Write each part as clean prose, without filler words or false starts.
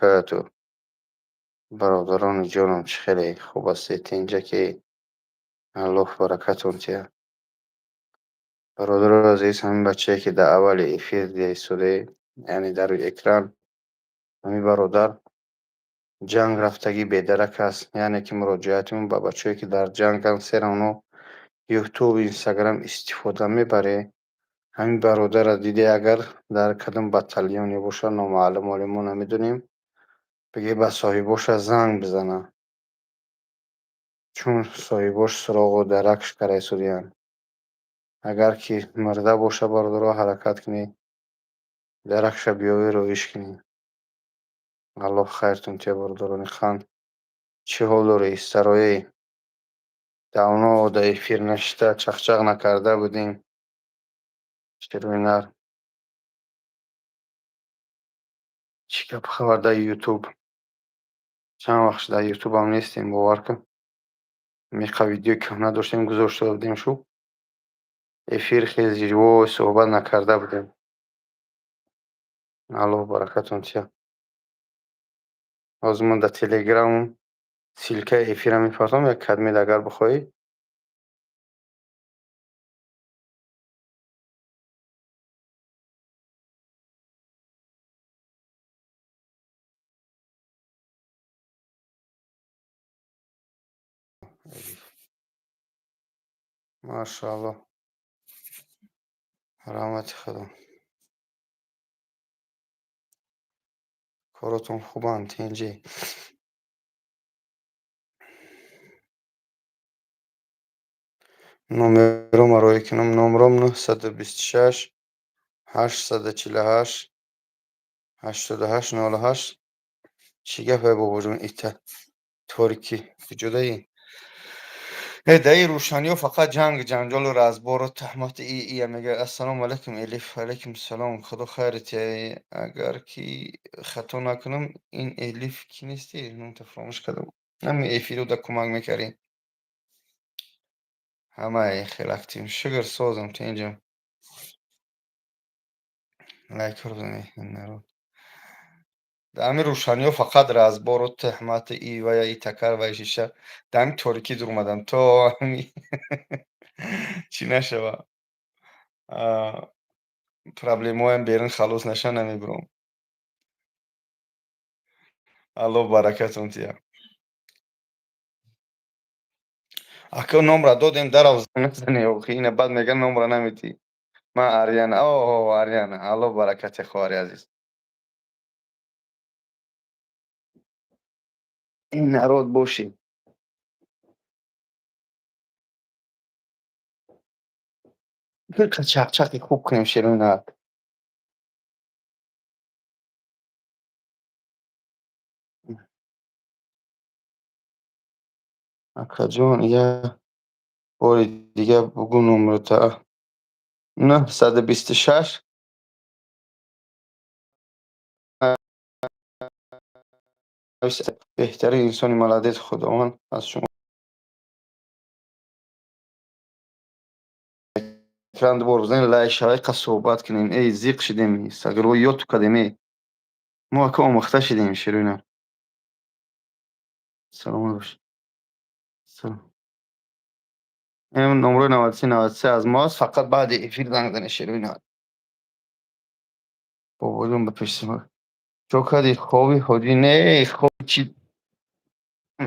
Баракатуҳ. Бародарони ҷонам, чӣ хеле хуб ҳастед, инҷа ки Аллоҳ баракатон диҳад. Бародарони азиз, ҳамин бачае, ки дар аввали эфир дида истодаед, яъне дар рӯи экран, ҳамин бародар ҷанг рафтагӣ бедарак аст. Яъне ки муроҷиатимон ба бачаҳое, ки дар ҷанганд, сера оно Ютуб, Инстаграм истифода мебаред. Ҳамин бародарро диде, агар дар кадом батальоне бошад, номаълум, оле мо намедонем, бигӯед ба соҳибоша занг бизанад, чун соҳибош суроғу даракш карда истодиянд. Агар ки мурда бошад, бародаро, ҳаракат кунед, даракша биёвед, роиш кунед. Аллоҳ хайртон диҳад, бародарони қанд. Чӣ ҳол дорӣ, истароӣ? Давно дар эфир нашиста, чақчақ накарда будем. Шерои нар. Чӣ гап хабар дар Ютуб? Чанд вақт дар Ютубам нестем, бовар кун. Меқа видеои кӯҳна доштем, гузошта будем шу. Эфир хеле живой суҳбат накарда будем. Аллоҳ баракатон диҳад. Ҳозир ман дар Телеграм ссылкаи эфирро мепартом, як кадмед агар бихоҳӣ. Машааллоҳ. Раҳмати Худо. Коротон хубанд, тинҷӣ. Номерома роҳӣ кунам. Номером 926 848 88 08. Чӣ гапе, бобоҷон, ита торикӣ куҷодаӣ? Э, даи рӯшаниҳо фақат ҷанг, ҷанҷолу разбору таҳмати ия мегӯяд. Ассалому алайкум, Элиф. Алайкум салом. Худо хайрат диҳад. Агар ки хато накунам, ин Элиф кӣ нестӣ? Номта фаромӯш кардам. Ҳамин эфиро да кӯмак мекардӣ. Ҳамаи хел актив. Шукр, созам, тинҷам. Лайкҳоро бизанед, народ. Дар ҳамин рӯшаниҳо фақат разбору туҳмати и вая и такар вай шиша. Дар ҳамин торикӣ дур омадам, то ҳами чӣ нашава. Проблемаҳоям берун халос наша, намебурам. Аллоҳ баракатон диҳад. Ака, номра додем, дарав назане, охи ина баъд мегӯянд, номра наметӣ. Ман Аряна. О, Аряна. Аллоҳ баракат диҳад, хоҳари азиз. Ин народ бошӣ. Чақчақи хуб кунем, шерои нар. Акаҷон, як бори дига бугӯ номерата. 926 беҳтарин инсони, молодец, Худованд аз шумо. Экран дубор бизанед, лайк шавай, қа суҳбат кунем. Эй, зиқ шидем, сагирво ёд кардем, эй. Мо ака омӯхта шидем, шерои нар. Саломат бош. Салом. Ин номрои 93 93 аз мост, фақат баъди эфир занг занед, шерои нар. Бобоҷон, ба пеши чо кардӣ? Хоби ҳоҷӣ? Не, хоб чӣ,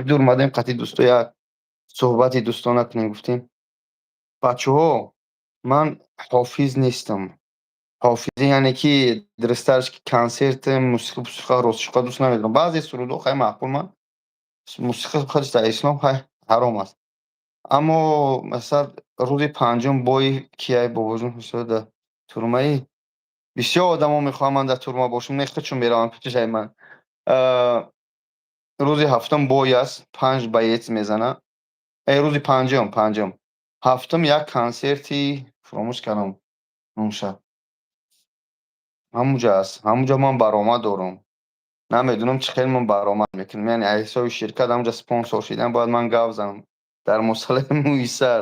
дур омадем, қатъи дӯсто як суҳбати дӯстона кунем, гуфтем. Бачаҳо, ман ҳофиз нестам. Ҳофизӣ яъне ки дурусттараш ки консерт, мусиқӣ, пусиқа, ростшиқа дӯст намедорам. Баъзе сурудҳо хай маъқул ман. Мусиқӣ худаш дар ислом хай ҳаром аст. Аммо масалан рӯзи панҷум бои кияй, бобоҷон, дар турмаи бисёр одамо мехоҳанд ман дар турма бошам, не, худшон мераванд пешаи ман. Рӯзи ҳафтум бой аст, панҷ боец мезанад. Э, рӯзи панҷум, панҷум. Ҳафтум як консерти фаромӯш кардам номша. Ҳамунҷа аст. Ҳамунҷа ман баромад дорам. Намедонам, чӣ хел ман баромад мекунам. Яъне аз ҳисоби ширкат ҳамунҷа спонсор шидан, бояд ман гап занам. Дар масъалаи мӯи сар.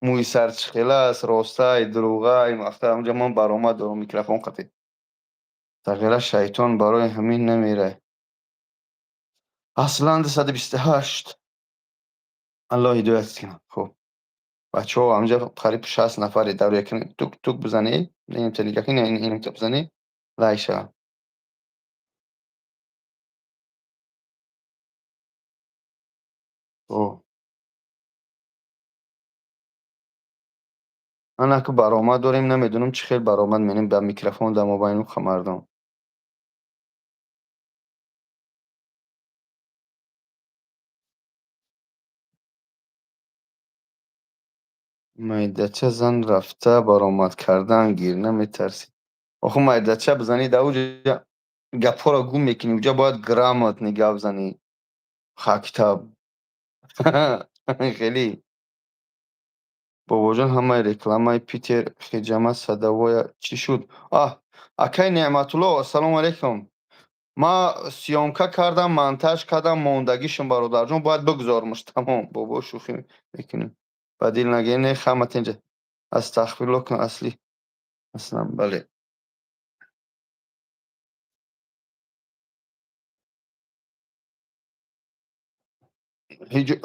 Мӯи сар чӣ хел аст, ростай, дурӯғай, вақта ҳамунҷа ман баромад дорам микрофон қатӣ. Сағира шайтон барои ҳамин намерай. Аслан 228. Аллоҳ ҳидоят кунад. Хуб, бачаҳо, ҳаминҷа қариб 60 нафаре дар як тук тук бизанед, инта нигоҳ кунед, инта бизанед, лайк шавад. Хуб, анаку баромад дорем, намедонам чӣ хел баромад менем ба микрофон дар мобайни мардум. Майдача зан рафта баромад кардан гир, наметарсӣ? Охо, майдача бизанӣ, дар уҷа гапҳоро гум мекунӣ, уҷа бояд грамотно гап занӣ. Хактаб хеле. Бобоҷон, ҳамаи рекламаи Питер хиҷама садовоя чӣ шуд? Аҳ, акай Неъматулло, ассалому алайкум. Ма съёмка кардам, монтаж кардам, мондагишон, бародарҷон, бояд бигузормуш, тамом. Бобо, шӯхӣ мекунем. Ба дил нагир, не, хамат инҷа. Астағфируллоҳ кун, асли. Аслан, бале.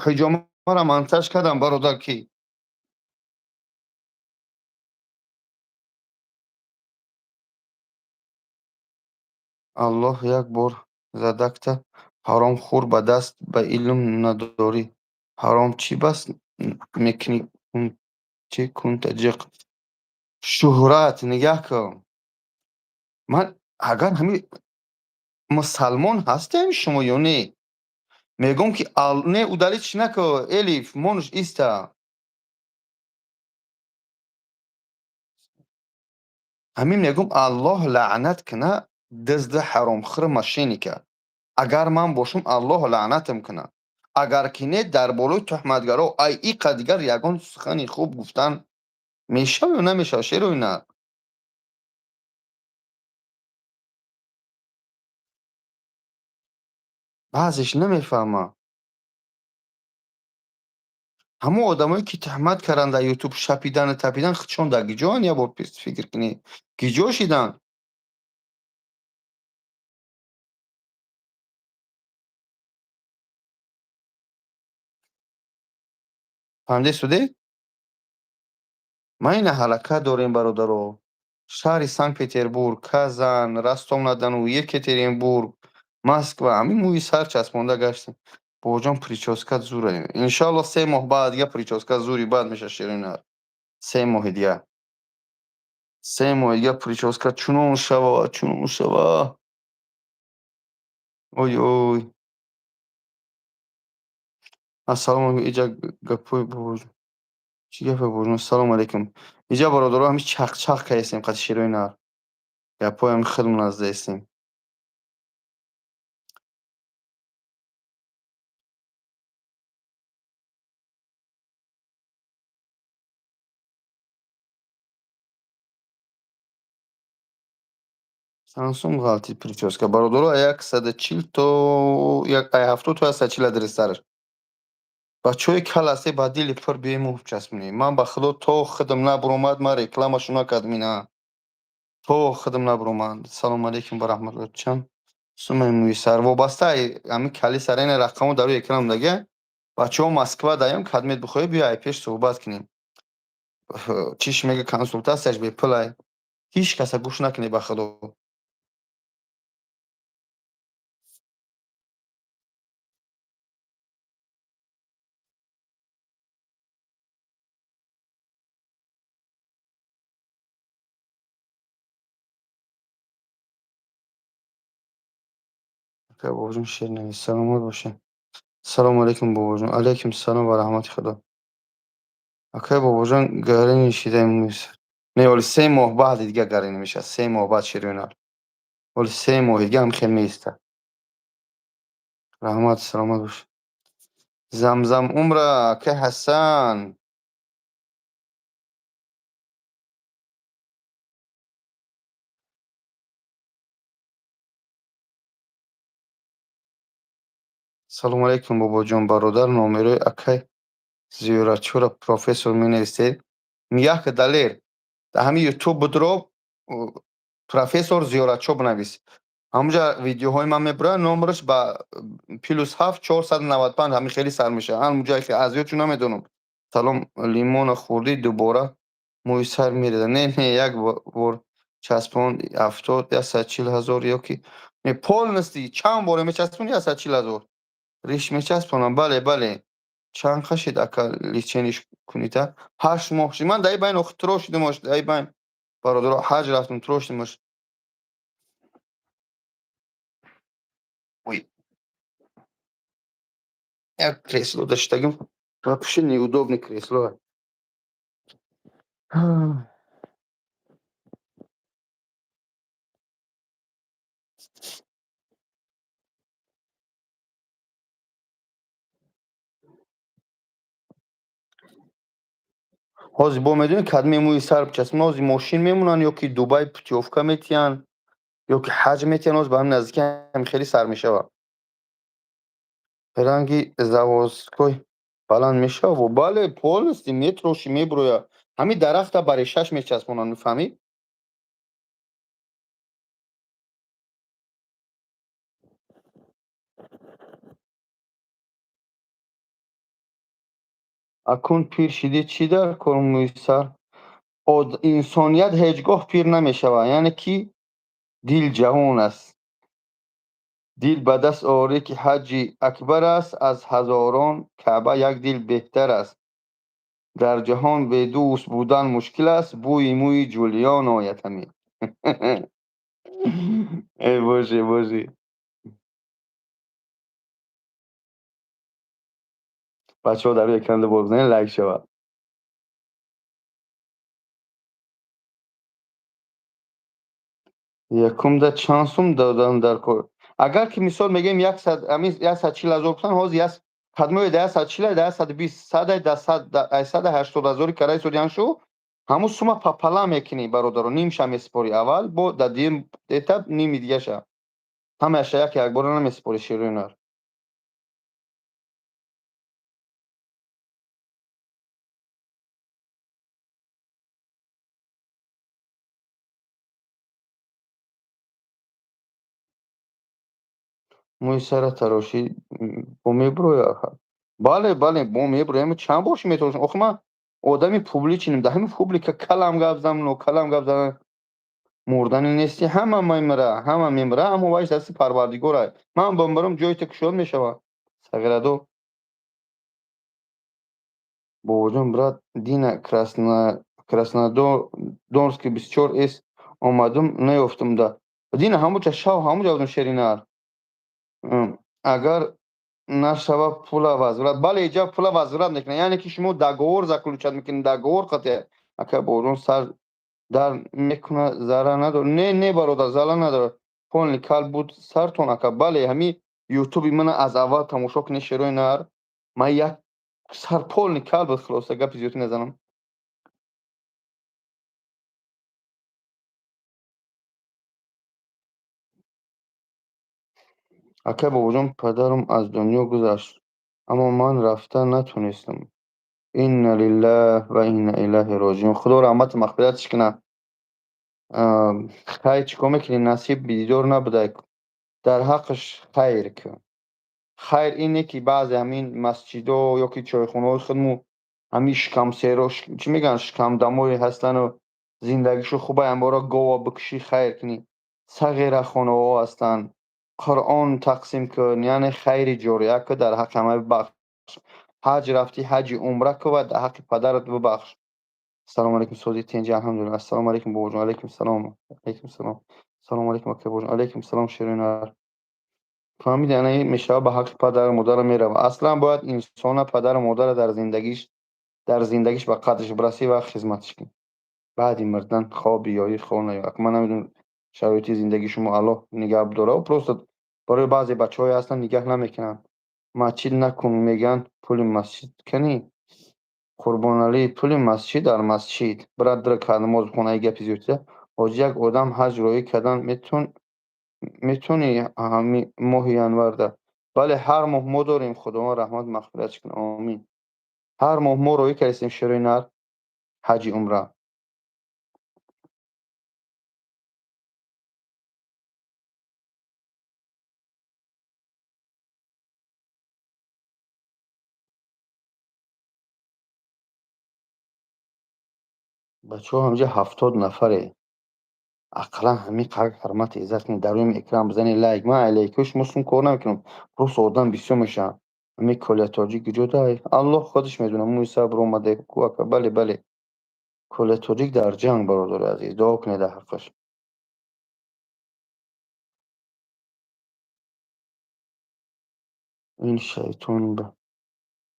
Ҳиҷомаро монтаж кардам, бародар, ки Аллоҳ як бор задакта ҳаром хӯр, ба даст ба илм надорӣ. Ҳаром чӣ бас мекунӣ чи кунта ҷиқ. Шӯҳрат нигаҳ кун. Ман агар ҳамин мусалмон ҳастем шумо ё не? Мегӯм ки не, удалить нако, Элиф, монуш иста. Ҳамин мегӯм, Аллоҳ лаънат куна дизди ҳаромхӯр, мошенника. Агар ман бошам, Аллоҳ лаънатам кунад. Агар ки не, дар болои туҳматгаро ай иқа дигар ягон сухани хуб гуфтан мешавад ё намешавад, шерои нар? Баъзеш намефаҳмад. Ҳамон одамое ки туҳмат карданд дар Ютуб, шапидану тапидан, худшон дар гиҷоанд, як бор фикр кунед. Гиҷо шиданд? Фаҳмидед, судед? Ма ина ҳаракат дорем, бародаро. Шаҳри Санкт-Петербург, Казан, Ростов-на-Дону, Екатеринбург, Москва, ҳамин мӯи сар часпонда гаштем. Бобоҷон, прическа зура. Иншоалло, 3 моҳ баъд дига прическа зури баъд меша, ширинар. 3 моҳи дига. 3 моҳи дига прическа чунон шава, чунон шава. Ой, ой. Ассалому алайкум, иҷа гапҳои бобоҷон. Чӣ гапе, бобоҷон? Ассалому алайкум. Иҷа, бародаро, ҳамин чақ-чақ кардестем қати широи нар. Гапҳои ҳамин худмон аздаестем. Чанд сум ғалти прическа? Бародаро, 140 то 70 то 140 адресараш. Бачаҳои кал ҳасте, ба дили пур биёем, мӯ часпонем. Ман ба худо то худам набуромад, ман рекламашу накардам ина. То худам набуромад. Салому алайкум ва раҳматуллоҳ. Чанд сумаи мӯи сар? Вобаста ҳамин кали сар, ина рақамҳо дар рӯи экран дага. Бачаҳо, Москва даём, кадмет бихоҳед, биё ай пеш суҳбат кунем. Чиш мега, консултатсияш бепулай. Ҳеҷ каса гӯш накунед, ба худо. Бобоҷон, шер навис. Саломат бошед. Салому алайкум, бобоҷон. Алайкум салом ва раҳмати худо. Акай бобоҷон, гарини шидаи мӯи сар. Не, оли 3 моҳ баъди дига гарини мешавад. 3 моҳ баъд, ширинар. Оли 3 моҳи дига ҳам хел меистад. Раҳмат, саломат бош. Замзам умра, акай Ҳасан. Салому алайкум, бобоҷон, бародар, номерои акай зиёратчиро, профессор, менависед. Як далер. Дар ҳамин Ютуб будро, профессор Зиёратчо бинавис. Ҳамуҷа видеоҳои ман мебурад, номераш ба +7 495 ҳамин хеле сар мешавад. Ҳамуҷа аз ёдшо намедонам. Салом, лимона хӯрдӣ, дубора мӯи сар мерезад. Не, не, як бор часпон 70, 140 000 ёки не, полностью чанд боре мечаспони 140 000. Риш мечаспонам, бале, бале. Чанд қашид, ака, лечение ш кунита? 8 моҳ шид. Ман дар байн охи трошидимаш, дар байн бародаро ҳаҷ рафтам, трошидимаш. Ой. Як кресло доштагим. Вообще неудобный кресло. Ҳозир бо медонӣ, кадме мӯи сар бичаспонам, ҳозир мошин мемонанд ё ки Дубай путёвка метиҳанд, ё ки ҳаҷ метиҳанд, ҳозир ба ҳамин наздикӣ ҳамин хеле сар мешавад. Ранги заводской баланд мешавад? Бале, полностью метроши, мебурояд. Ҳамин дарахта ба решаш мечаспонанд, мефаҳмӣ? Акун пир шидӣ, чӣ дар кор мӯи сар? Инсоният ҳеҷ гоҳ пир намешавад, яъне ки дил ҷавон аст. Дил ба даст орӣ, ки ҳаҷи акбар аст, аз ҳазорон Каъба як дил беҳтар аст. Дар ҷаҳон бедӯст будан мушкил аст, бӯи мӯи Ҷулиён ояд ҳамин. Эй боже, боже. Бачаҳо, дар рӯи экран бор бизанед, лайк шавад. Якумда чанд сум додан дар кор? Агар ки мисол мегӯем 140 000 гуфтан, ҳозир кадмои да 140, да 120, садай да 180 ҳазори караи судян шу, ҳамун сума пополам мекунӣ, бародаро, нимша месупорӣ аввал, бо да дуюм этап ними дигаша. Ҳамаша як якбора намесупорӣ, ширинар. Мӯи сара тарошӣ бо мебурояд? Бале, бале, бо мебурояд. Чанд бор ши метарошам? Охи ман одами публичный м, дар ҳамин публика калам гап занам, нокалам гап занам. Мурдани нести, ҳама мемира, ҳама мемира, аммо вайш дасти Парвардигор. Ман бимирам, ҷои ту кушод мешавад. Сағирадо. Бобоҷон, брат, дина Краснодонский 24 С омадум, наёфтум да. Дина ҳамуча шав, ҳамуҷа будум, шеринар. Агар нашава, пула возврат? Бале, иҷа пула возврат мекунад, яъне ки шумо договор заключать мекунед, договор қатъ. Ака Бобоҷон, сар дар мекунад, зарар надорад? Не, не, бародар, зарар надорад. Полный кал буд сартон, ака? Бале, ҳамин ютуби мана аз аввал тамошо кунед, шерои нар. Ман як сар полный кал буд, хулоса, гапи зиёдӣ назанам. Акай Бобоҷон, падарам аз дунё гузашт, аммо ман рафта натонистам. Инна лиллаҳ ва инна илайҳи роҷиун. Худо раҳмату мағфираташ кунад. Хайр, чӣ кор мекунӣ, насиб дидор набудай. Дар ҳаққаш хайр кун. Хайр ине ки баъзе ҳамин масҷидо ё ки чойхонаҳои худму ҳамин шикамсеро, чӣ мегӯянд, шикамдамое ҳастану зиндагишу хубай, амбора гова бикушӣ, хайр кунӣ. Сағирахонаҳо ҳастанд. Қуръон тақсим кун, яъне хайри ҷория кун, дар ҳаққи ҳама бибахш. Ҳаҷ рафтӣ, ҳаҷи умра кун ва дар ҳаққи падарат бибахш. Ассалому алайкум, сози тинҷи, алҳамдулилла. Ассалому алайкум, бобоҷон. Алайкум салом. Алайкум салом. Ассалому алайкум, ака бобоҷон. Алайкум салом, ширинар. Фаҳмиди, ана ин мешавад, ба ҳаққи падару модара меравад. Аслан бояд инсона падару модара дар зиндагиш ба қадрш бирасӣ ва хизматш кунӣ. Баъди мурдан хоби ёӣ, хо наёӣ. Ман намедонам шароити зиндагии шумо, Аллоҳ нигаҳ дорад. Просто барои баъзе бачаҳое ҳастанд, нигаҳ намекунанд. Масҷид накун мегӯянд, пули масҷид канӣ? Қурбоналӣ, пули масҷид дар масҷид. Брат, ду ракат намоз бихон, ай гапи зиёдтида. Ҳоҷи, як одам ҳаҷ роҳӣ кардан метавонӣ ҳами моҳи январда? Бале, ҳар моҳ мо дорем, Худованд раҳмат мағфиратш кунад, омин. Ҳар моҳ мо роҳӣ кардистем, широи нар, ҳаҷи умра. Бачаҳо, ҳамҷа 70 нафаре. Ақаллан ҳамин қадр ҳурмати иззат кунед, дар рӯи экран бизанед лайк. Ман лайкҳои шумо сум кор намекунам. Просто одам бисёр мешавад. Ҳамин Коля Тоҷик куҷо дай? Аллоҳ худаш медонад. Мӯи сар биромаде ку ака. Бале, бале. Коля Тоҷик дар ҷанг, бародари азиз. Дуо кунед дар ҳаққаш. Ин шайтон ба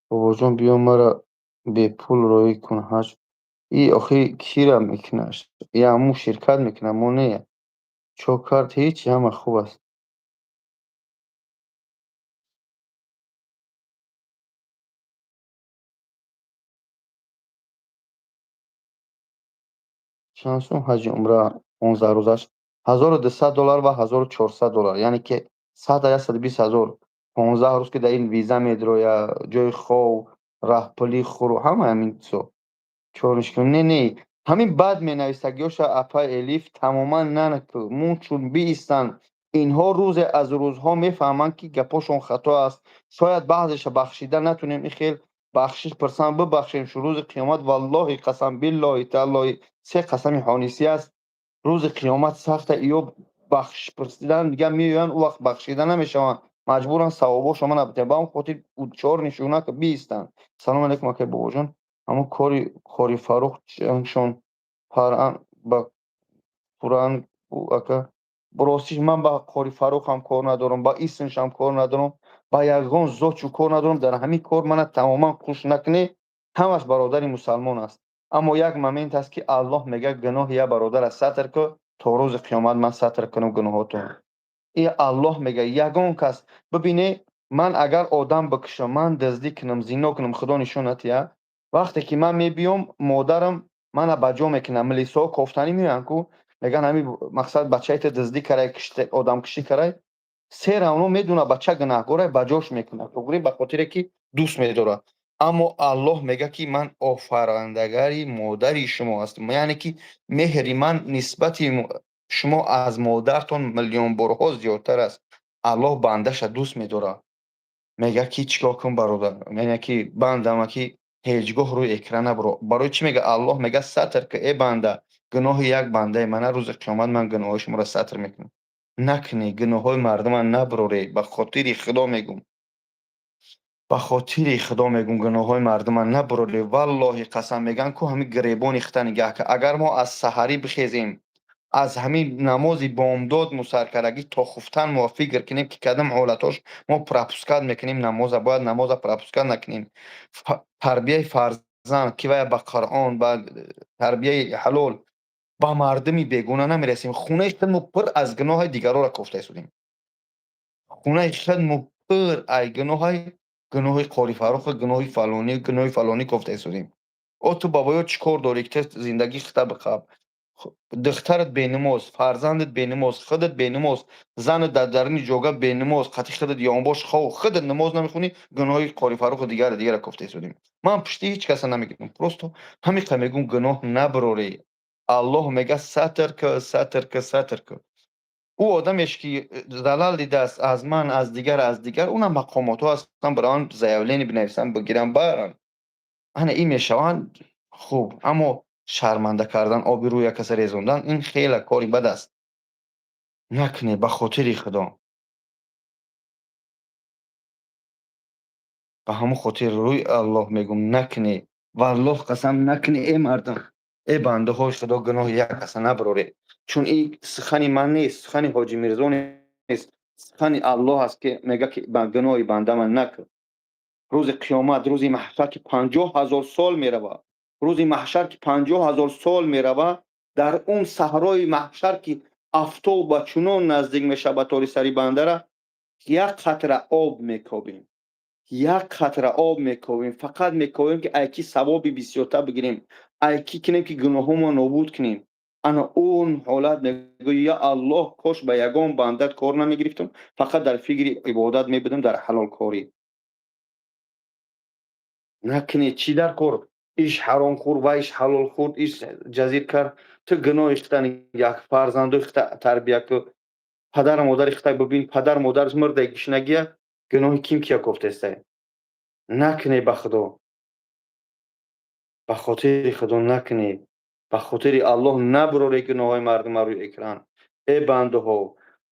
бобоҷон, биё мара бепул роҳӣ кун ҳаҷ. И охи кира мекунаш? Я ҳамун ширкат мекунад, мо не. Чо кард, ҳеҷ, ҳама хуб аст. Чанд сум ҳаҷи умра 15 рӯзаш? 1200 доллар ва 1400 доллар, яъне ки сада 120 000 15 рӯз, ки дар ин виза медроя, ҷои хов, раҳпулӣ, хӯру ҳама ҳамин чизо. Чорниш кунем? Не, не, ҳамин бад менависагиёша, апай Элиф, тамоман нанаку. Мун чун биистанд, инҳо рӯзе аз рӯзҳо мефаҳманд, ки гапошон хато аст. Шояд баъзеша бахшида натунем, ин хел бахшиш пурсанд, бибахшем шу рӯзи қиёмат. Валлоҳи қасам, биллоҳи тааллоҳи, се қасами ҳонисӣ аст. Рӯзи қиёмат сахта, иё бахшиш пурсидан дига меоянд, ӯ вақт бахшида намешаванд, маҷбуранд савобошо мана битем. Ба он хотир чор нишона биистанд. Салому алайкум, акай бобоҷон. Ҳамон кори Қори Фаррух ҷангшон паран ба пуранг ака. Ростиш, ман ба Қори Фаррухам кор надорам, ба исмшам кор надорам, ба ягон зотшу кор надорам. Дар ҳамин кор мана тамоман хуш накунӣ, ҳамаш бародари мусалмон аст. Аммо як момент аст, ки Аллоҳ мегӯяд: гуноҳи як бародара сатр ку, то рӯзи қиёмат ман сатр кунам гуноҳотон. И Аллоҳ мегӯяд, ягон кас бибине, ман агар одам бикушам, ман дуздӣ кунам, зино кунам, Худо нишон натиҳад, вақте ки ман мебиём, модарам мана ба ҷо мекунад, милисаҳо кофтанӣ меоянд ку, мегӯянд, ҳамин мақсад бачаи ту дуздӣ карай, одамкушӣ карай. Се равно медонад, бача гунаҳкорай, ба ҷош мекунад, туғри, ба хотире ки дӯст медорад. Аммо Аллоҳ мегӯяд, ки ман офарандагари модари шумо ҳастам, яъне ки меҳри ман нисбати шумо аз модартон миллионборҳо зиёдтар аст. Аллоҳ бандаша дӯст медорад, мегӯяд, ки чӣ кор кун, бародар, яъне ки бандама, ки ҳеҷ гоҳ рӯи экран набуро. Барои чӣ мега? Аллоҳ мега: сатр ки, э банда, гуноҳи як бандаи мана, рӯзи қиёмат ман гуноҳҳои шуморо сатр мекунам. Накунӣ, гуноҳҳои мардума набурорӣ, ба хотири Худо мегӯм, ба хотири Худо мегӯм, гуноҳҳои мардума набурорӣ. Валлоҳи қасам, мегӯянд ку, ҳамин гиребони хита нигаҳ кар. Агар мо аз саҳарӣ бихезем, аз ҳамин намози бомдод мусаркардагӣ то хуфтан мо фикр кунем, ки кадом ҳолатҳош мо пропускать мекунем намоза, бояд намоза пропускать накунем. Тарбияи фарзанд, ки вая ба Қуръон, ба тарбияи ҳалол, ба мардуми бегуна намерасем. Хонаи худмо пур аз гуноҳи дигарора кофта истодем. Хонаи худмо пур ай гуноҳи, гуноҳи Қори Фарруху, гуноҳи фалонӣ, гуноҳи фалонӣ кофта истодем. О, ту бабоё чӣ кор дорӣ, ки ту зиндагии хита биқаб? Духтарат бенамоз, фарзандат бенамоз, худат бенамоз, занат дар даруни ҷога бенамоз, қати худат ёнбош хов, худат намоз намехонӣ, гуноҳи Қори Фарруху дигару дигара кофта истодем. Ман пушти ҳеҷ каса намегирам, просто ҳамиқа мегӯм: гуноҳ набурорӣ. Аллоҳ мега: сатр ку, сатр ку, сатр ку. Ӯ одамеш ки залал дидааст аз ман, аз дигар, аз дигар, унам мақомотҳо ҳастанд, бираванд, заявление бинависанд, бигиранд, баранд. Ана ин мешаванд хуб. Аммо шарманда кардан, обрӯи як каса резондан, ин хеле кори бад аст. Накунед, ба хотири Худо. Ба ҳамон хотир рӯи Аллоҳ мегӯм: накунед. Валлоҳ қасам, накунед, э мардум, э бандаҳои Худо, гуноҳи як каса набароред. Чун ин сухани ман нест, сухани Ҳоҷи Мирзо нест, сухани Аллоҳ аст, ки мегӯяд, ки гуноҳи банда ман накун. Рӯзи қиёмат, рӯзи маҳшар, ки 50 000 сол меравад, рӯзи маҳшар, ки 50 000 сол меравад, дар он саҳрои маҳшар, ки афтоб ба чунон наздик мешавад ба тори сари бандара, як қатра об мекобем, як қатра об мекобем, фақат мекобем, ки айки савоби бисёртар бигирем, айки кунем, ки гуноҳҳомо нобуд кунем. Ана он ҳолат мегӯяд: я Аллоҳ, кош ба ягон бандат кор намегирифтам, фақат дар фикри ибодат мебудам, дар ҳалолкорӣ. Накунед. Чӣ дар кор? Иш ҳаром хӯрд, ва иш ҳалол хӯрд, иш ҷазир кард. Ту гуноҳи хита нигаҳ, фарзандои хита тарбия ку, падару модари хита бибин. Падару модараш мурда, гишнагия, гуноҳи ким кия кофтестай? Накунед, ба Худо, ба хотири Худо накунед. Ба Ба хотири Аллоҳ, набуроре гуноҳҳои мардума рӯи экран. Э бандаҳо,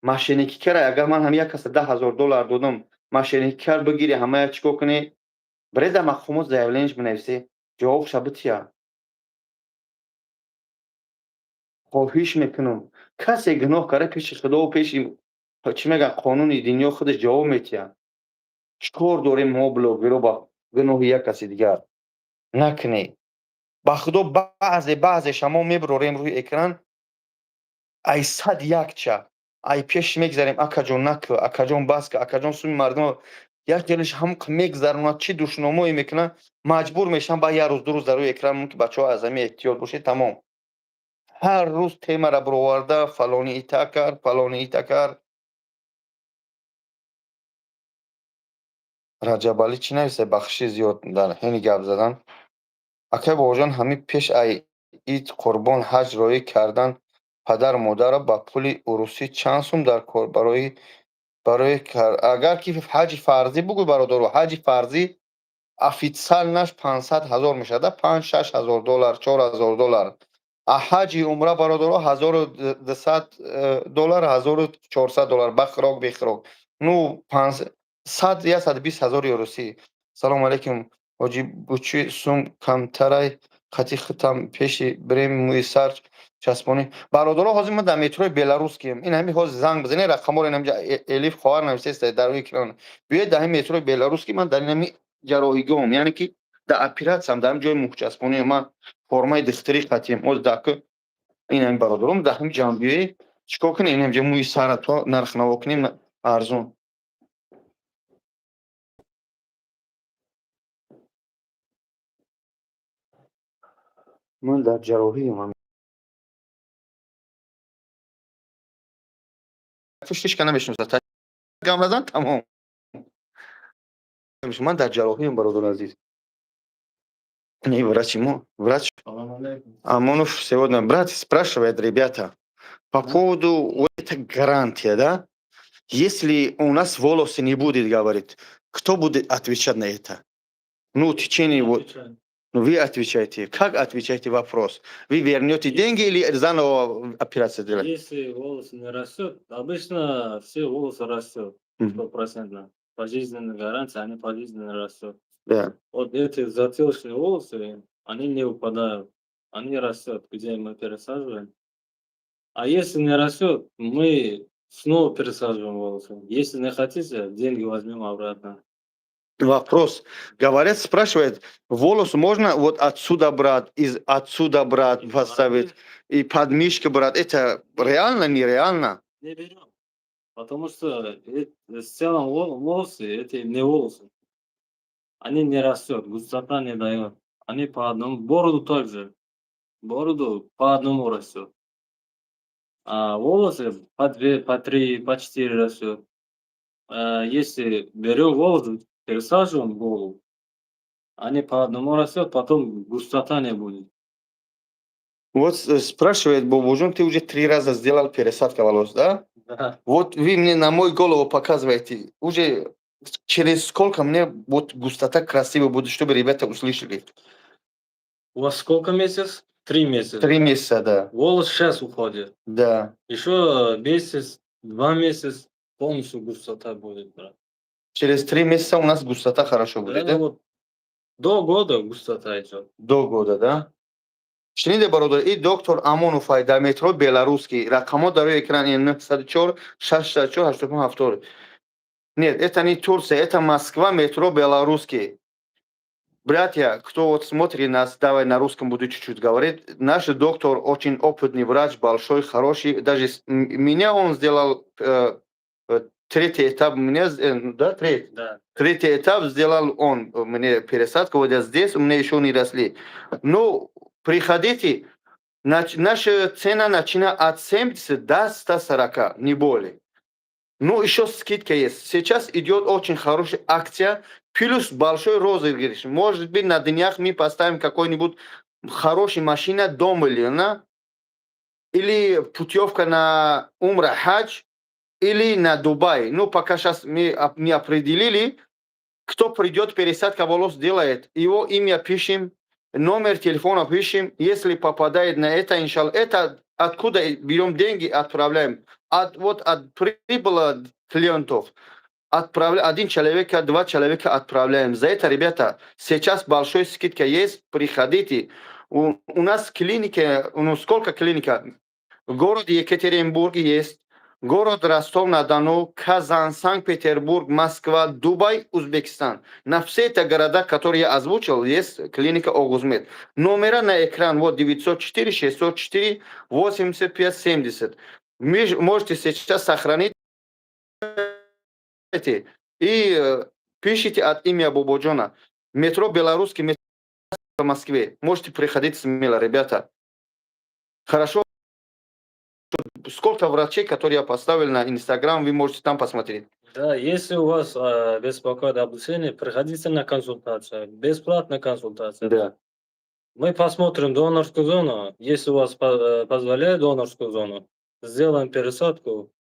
мошенникӣ кара, агар ман ҳам як каса 10 000 доллар додам, мошенникӣ кар, бигири, ҳамая чӣ кор кунӣ? Бире дар мақомот заявление бинависе, ҷавобша бития. Хоҳиш мекунам, касе гуноҳ кара, пеши Худову пеши, чӣ мегӯянд, қонуни дунё худаш ҷавоб метиҳад. Чӣ кор дорем мо, блогеро, ба гуноҳи як каси дигар? Накунед, ба Худо. Баъзе баъзеша мо мебурорем рӯи экран, ай сад якча ай пеш мегзарем: «Акаҷон, накӯ, акаҷон, бас ка, акаҷон, суми мардума». Як ҷелиш ҳам мегзаронад, чӣ душномое мекунад, маҷбур мешавам ба як рӯз, 2 рӯз дар рӯи экран, ки бачаҳо, аз ҳами эҳтиёт бошед, тамом. Ҳар рӯз темара буроварда, фалони ита кард, фалони ита кард. Раҷабалӣ чӣ нависта? Бахшиши зиёд, дар ҳини гап задан. Акай Бобоҷон, ҳамин пеш ай ид, қурбон, ҳаҷ роӣ кардан падару модарро ба пули урусӣ чанд сум дар кор барои агар ки ҳаҷи фарзӣ бугӯй, бародаро, ҳаҷи фарзӣ официальный ш 500 000 мешавад, 5-6 ҳазор доллар, 4000 доллар. А ҳаҷи умра, бародаро, 1200 доллар, 1400 доллар, ба хӯрок, бехӯрок, ну, сад, 120 000 русӣ. Салому алейкум, ҳоҷӣ, бучи сум камтарай хати хитам пеши бирем мӯи сар часпонӣ. Бародаро, ҳозир мо дар метрои Беларускием. Ин ҳами ҳозир занг бизанед, рақамҳоро ин ҳамҷа Элиф хоҳар нависеста дар рӯи экран. Биёед дар ҳами метрои Беларускӣ, ман дар ин ҳами ҷарроҳигоҳам, яъне ки дар оператсиям, дар ҳами ҷои мӯҳчаспонӣ. Ман формаи духтурӣ қатием. Ҳозир даку ин ҳами бародаром дар ҳами ҷамъ биёед, чӣ кор кунем? Ин ҳамҷа мӯи сара то нархнаво кунем арзон. Ман дар ҷарроҳиам, ҳечка намешиносад, гап назан, тамом. Ман дар ҷарроҳиам, бародари азиз. Не, врач ему, врач Амонов сегодня, брат, спрашивает ребята по поводу вот это гарантия, да? Если у нас волосы не будет, говорит, кто будет отвечать на это? Ну, в течение вот, ну, вы отвечаете. Как отвечаете вопрос? Вы вернете деньги или заново операцию делать? Если волосы не растет, обычно все волосы растет стопроцентно. Пожизненная гарантия, они пожизненно растет. Вот эти затылочные волосы, они не выпадают, они растет, где мы пересаживаем. А если не растет, мы снова пересаживаем волосы. Если не хотите, деньги возьмем обратно. Вопрос. Говорят, спрашивают, волос можно вот отсюда брать, из отсюда брать, поставить, и подмышки брать. Это реально, нереально? Не берем. Потому что в целом волосы, это не волосы. Они не растет, густота не дает. Они по одному, бороду также. Бороду по одному растет. А волосы по две, по три, по четыре растет. А если берем волосы, пересаживаем голову, они по одному растет, потом густота не будет. Вот спрашивает Бобужон, ты уже три раза сделал пересадка волос, да? Да. Вот вы мне на мою голову показываете. Уже через сколько мне вот густота красивая будет, чтобы ребята услышали? У вас сколько месяц? 3 месяца. 3 месяца, да. Волос сейчас уходит. Да. Еще месяц, 2 месяца полностью густота будет, брат. Через 3 месяца у нас густота хорошо будет, Да, да? вот до года густота идет. До года, да? Шуниде, бародар, и доктор Амонов ай дар метро Беларусский. Рақамҳо дар рӯи экран 904 664 85 70. Нет, это не Турция, это Москва, метро Белорусский. Братья, кто вот смотрит нас, давай на русском буду чуть-чуть говорить. Наш доктор очень опытный врач, большой, хороший. Даже меня он сделал третий этап, меня, да, третий. Да. Третий этап сделал он мне пересадку, вот я здесь, у меня еще не росли. Ну, приходите, наша цена начинает от 70 до 140, не более. Ну, еще скидка есть. Сейчас идет очень хорошая акция, плюс большой розыгрыш. Может быть, на днях мы поставим какой-нибудь хороший машина до миллиона, или путевка на Умра Хадж, или на Дубай. Ну, пока сейчас мы не определили, кто придет, пересадка волос делает. Его имя пишем, Номер телефона пишем. Если попадает на это, иншалла, это откуда берем деньги, отправляем. Вот от прибыла клиентов. Один человека, два человека отправляем. За это, ребята, сейчас большой скидка есть, приходите. У нас клиника, ну сколько клиника? В городе Екатеринбург есть, город Ростов-на-Дону, Казань, Санкт-Петербург, Москва, Дубай, Узбекистан. На все эти города, которые я озвучил, есть клиника Огузмед. Номера на экран, вот 904 604 85 70. Можете сейчас сохранить и пишите от имени Бободжона. Метро Белорусский, метро в Москве. Можете приходить смело, ребята. Хорошо. Сколько врачей, которые я поставил на Инстаграм, вы можете там посмотреть. Да, если у вас беспокоит облысение, приходите на консультацию. Бесплатная консультация. Да. Мы посмотрим донорскую зону. Если у вас позволяет донорскую зону, сделаем пересадку.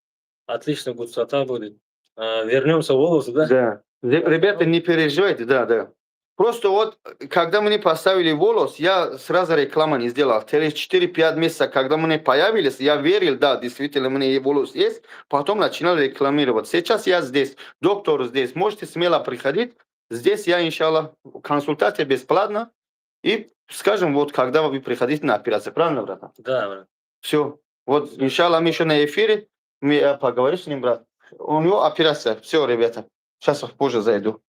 Отлично, густота будет. Вернемся в волосы, да? Да. Ребята, не переживайте, да. Просто вот, когда мне поставили волос, я сразу реклама не сделал. Через 4-5 месяцев, когда мне появились, я верил, да, действительно, мне волос есть. Потом начинал рекламировать. Сейчас я здесь, доктор здесь. Можете смело приходить. Здесь я, иншаллах, консультация бесплатна. И скажем, вот, когда вы приходите на операцию. Правильно, братан? Да, брат. Все. Вот, иншаллах, мы еще на эфире. Я поговорю с ним, брат. У него операция. Все, ребята. Сейчас позже зайду.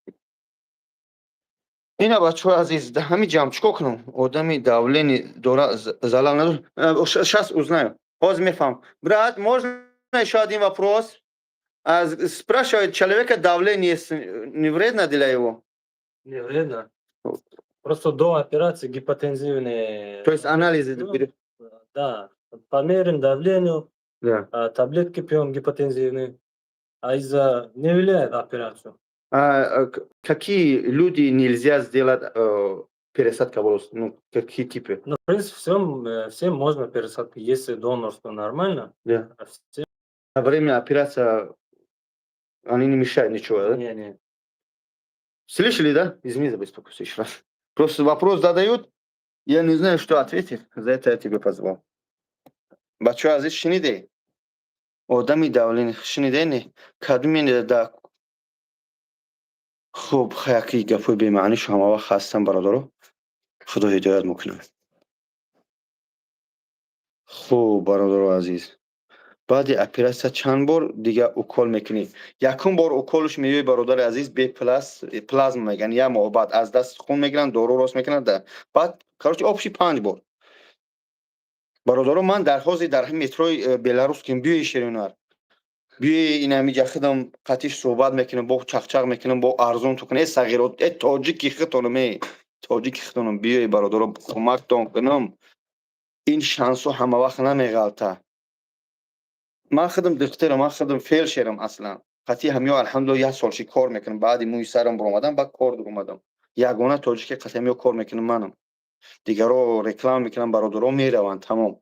Ина, бачаҳои азиз, ҳами ҷамъ чикор кунам? Одами давление дора, залал надор. Сейчас узнаю, ҳозир мефаҳмам. Брат, можно еще один вопрос? Спрашивает, человека давление не вредно для его? Не вредно. Просто до операции гипотензивные. То есть анализы? Ну, да, померим давление, да. Таблетки пьем гипотензивные, а из-за не влияет операцию. А какие люди нельзя сделать пересадка волос? Ну, какие типы? Ну, в принципе, всем можно пересадку, если донорство нормально. Да. А всем. На время операции они не мешают ничего, да? Не, не. Слышали, да? Извини за беспокойство еще раз. Просто вопрос задают, я не знаю, что ответить, за это я тебе позвал. Бачо азиз, шуниде? Одами давление, шуниде не? Кадми да. Хуб, яки гапҳои бемаънишо ҳама вақт ҳастам, бародаро. Худо ҳидоят мекунад. Хуб, бародаро азиз. Баъди оператсия чанд бор дига укол мекунӣ? Якум бор уколш меёи, бародари азиз, бе плазма мегӯянд, як моҳ баъд аз даст хун мегиранд, дору рост мекунанд, баъд, короче, общий панҷ бор. Бародаро, ман дар ҳозир дар метрои Беларуским, биёи, ширинар. Биёи, инамиҷа худам қатиш суҳбат мекунам, бо чақчақ мекунам, бо арзон ту кунам. Э, сағиро, э, тоҷики худтонам, э, тоҷики худтонам, биёи, бародаро, кӯмактон кунам. Ин шансо ҳама вақт намеғалта. Ман худам духтарам, ман худам фелшерам аслан. Қатъи ҳамиё, алҳамдулилла, як сол ши кор мекунам. Баъди мӯи сарам баромадан, баъд кор дуромадам. Ягона тоҷике қатъи ҳамиё кор мекунам манам. Дигаро реклама мекунам, бародаро мераванд, тамом.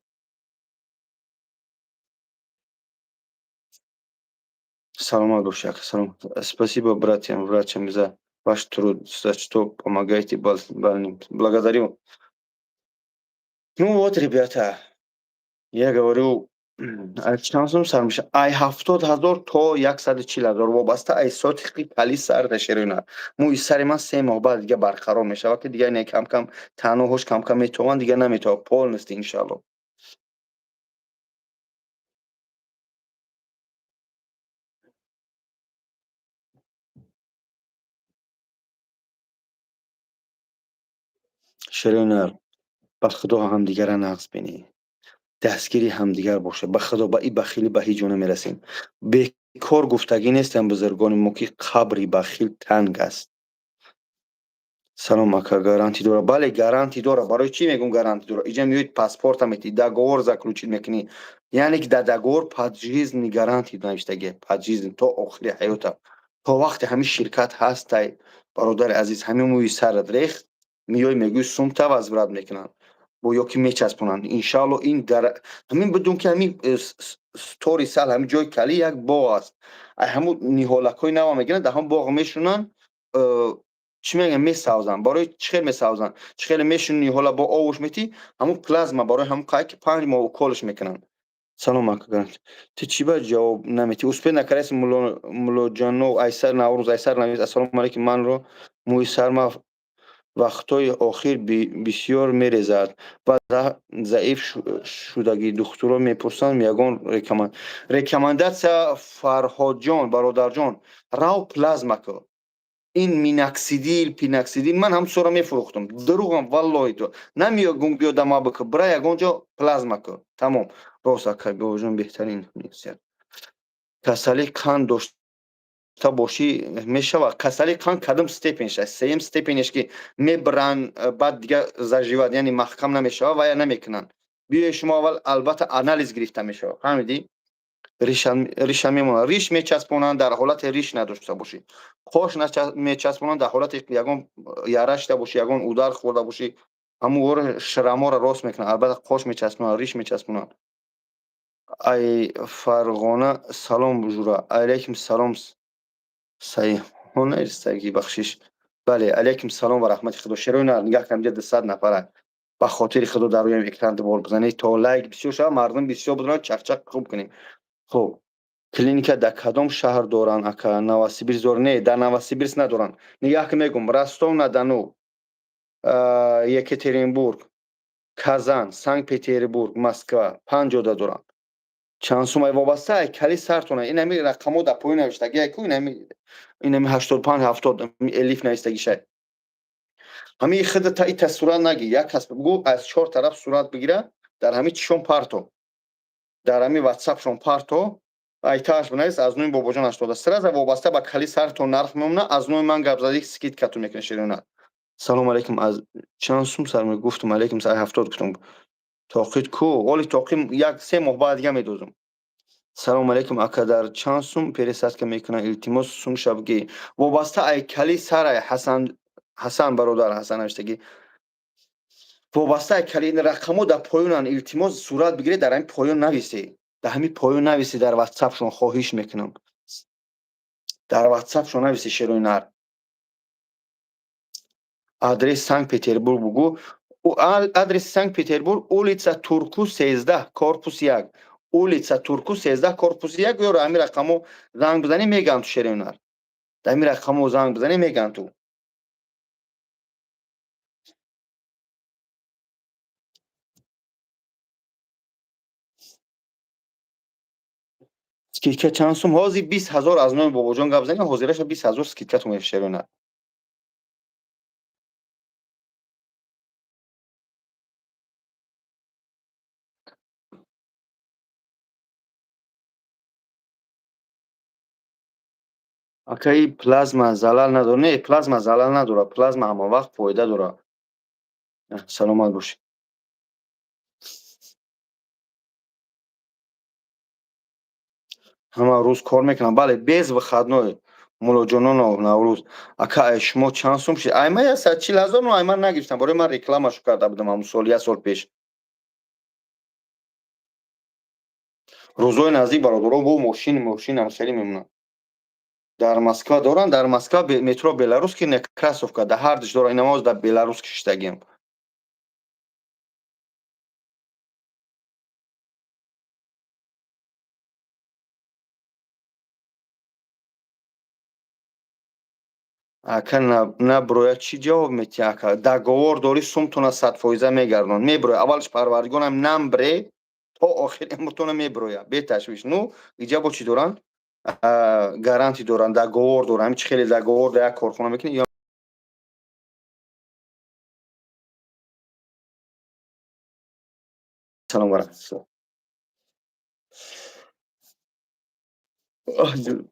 Саломат боши, ака, салом. Спасибо братьям, врачам за ваш труд, за что помогаете больным. Благодарю. Ну вот, ребята, я говорю, чанд сум сар меша? Ай 70 000 то 140 000, вобаста ай сотиқи кали сар дашерина. Мӯи сари ман 3 моҳ баъд дига барқарор мешавад, ки дига не, кам-кам таноҳош кам-кам метованд, дига наметовад полностью, иншалло. Ширинар, ба худо, ҳамдигара нағз бинӣ, дастгири ҳамдигар бошад. Ба худо, ба и бахилӣ ба ҳеҷ ҷо намерасем. Бекор гуфтагӣ нестам бузургони мо, ки қабри бахил танг аст. Салом, ака, гарантӣ дора? Бале, гарантӣ дора. Барои чӣ мегӯм гарантӣ дора? Иҷа меоед, паспорта метӣ, договор заключить мекунӣ, яъне ки дар договор пожизненный гарантия навиштагӣ, пожизненный, то охири ҳаёта, то вақте ҳамин ширкат ҳастай. Бародари азиз, ҳамин мӯи сарат рехт, меёй, мегӯй, сумта возврат мекунанд бо ё ки мечаспонанд, иншаалло. Ин дар ҳамин бидун, ки ҳамин тори сал, ҳамин ҷои калӣ як боғ аст, ай ҳамун ниҳолакҳои нава мегиранд, дар ҳамон боғ мешунанд. Чӣ мегӯям, месавзанд. Барои чӣ хел месавзанд? Чӣ хеле мешунӣ, ҳола бо овуш метӣ, ҳамун плазма барои ҳамун қай ки 5 моҳ уколш мекунанд. Салом, ака, ту чӣ ба ҷавоб наметӣ? Успеть накардаси, Муллоҷонов Айсар Наврӯз Айсар навис. Ассалому алайкум, манро мӯи сарма вақтҳои охир бисёр мерезад ва заиф шудагӣ. Духтурон мепурсанд, ягон рекомендация. Фарҳодҷон, бародарҷон, рав, плазма ку. Ин миноксидил, пиноксидил ман ҳам сора мефурӯхтам. Дурӯғам, валлоҳи, ту намегум, биё дама бикӯ, бира ягон ҷо плазма ку, тамом. Рост, ака бобоҷон, беҳтарин. Касалии қанд дошта бошӣ, мешавад? Касалии қанд кадом степенша? Сеюм степенеш ки мебиранд, баъд дига заживать, яъне маҳкам намешавад ва я намекунанд. Биёи, шумо аввал албатта анализ гирифта мешавад, фаҳмидӣ? Риша мемонад, риш мечаспонанд дар ҳолате риш надошта бошӣ, қош мечаспонанд дар ҳолате ягон яра шида бошӣ, ягон удар хӯрда бошӣ, ҳамун шраморо рост мекунанд. Албатта, қош мечаспонанд, риш мечаспонанд. Ай Фарғона салом, Жура. Алайкум салом, Сайҳонаистаги, бахшиш. Бале, алайкум салом ва раҳмати Худо. Шерои нигаҳ кам, 200 нафара. Ба хотири Худо, дар рӯям экран дубор бизанед, то лайк бисёр шавад, мардум бисёр бидонанд, чақчақ хуб кунем. Хуб, клиника дар кадом шаҳр доранд, ака? Новосибирск дор? Не, дар Новосибирск надоранд. Нигаҳ ки мегум: Ростов на Дону, Екатеринбург, Казан, Санкт Петербург, Москва, панҷ ҷода доранд. Чанд сумай? Вобаста ай кали сартона. Инами рақамо дар поён навиштагиай ку, инами 85, 70 элиф навистагишай. Ҳамин худата ита сурат нагир, як кас гӯ, аз чор тараф сурат бигира, дар ҳамин чишон парто, дар ҳамин ватсапшон парто, айтааш бинавис: аз номи Бобоҷон 80. Сразу вобаста ба кали сартон нарх мемона. Аз номи ман гап задӣ, скидкатон мекунӣ. Ширина, салому алайкум, аз чанд сум сар? Гуфтум, алайкум, 70 гуфтум. Тоқит ку? Оли тоқи як се моҳ баъд дига медозум. Салому алайкум, ака, дар чанд сум пересадка мекунанд? Илтимос, сум шабгӣ. Вобаста ай кали сарай, Ҳасан, Ҳасан, бародар Ҳасан навиштагӣ. Вобаста ай кали, рақамо дар поёнанд. Илтимос, сурат бигиред, дар ҳамин поён нависе, дар ҳамин поён нависе, дар ватсапшон, хоҳиш мекунам, дар ватсапшон нависе. Шерои нар, адрес Санкт Петербург бугӯ. Адреси Санкт Петербург: улица Турку, 13, корпус 1. Улица Турку, 13, корпус 1. Ё ҳамин рақамо занг бизанӣ, мегӯям ту. Шерои нар, дар ҳамин рақамо занг бизанӣ, мегӯям ту. Скидка чанд сум ҳозир? 20 000. Аз номи Бобоҷон гап занем, ҳозираша 20 000 скидкатон мешавена. Акаи, плазма залал надорад? Не, плазма залал надорад, плазма ҳама вақт фоида дорад. Саломат бошед. Ҳама рӯз кор мекунам? Бале, без выходной. Муллоҷононов Наврӯз, ака, ай шумо чанд сум шид? Ай ман 140 000. Ай ман нагирифтам, барои ман рекламашу карда будам ҳамун сол, як сол пеш. Рӯзҳои наздик, бародарон, бо мошинам хеле мемонад. Дар Москва доранд? Дар Москва метро Белорусский, Некрасовка, дар ҳар душ доранд. Инамоз дар Белорусский шиштагиам. Ака, наброяд, чӣ ҷавоб метиҳ? Ака, договор дорӣ, сумтона 100% мегардон, меброя. Аввалш парвардигорам намбре, то охири умртона меброя, беташвиш. Ну, иҷа бо чӣ доранд? Гарантия доранд, договор доранд. Ҳамин чи хеле договор дар як корхона мекунӣ. Салом ва раҳматуллоҳ. Оҳ.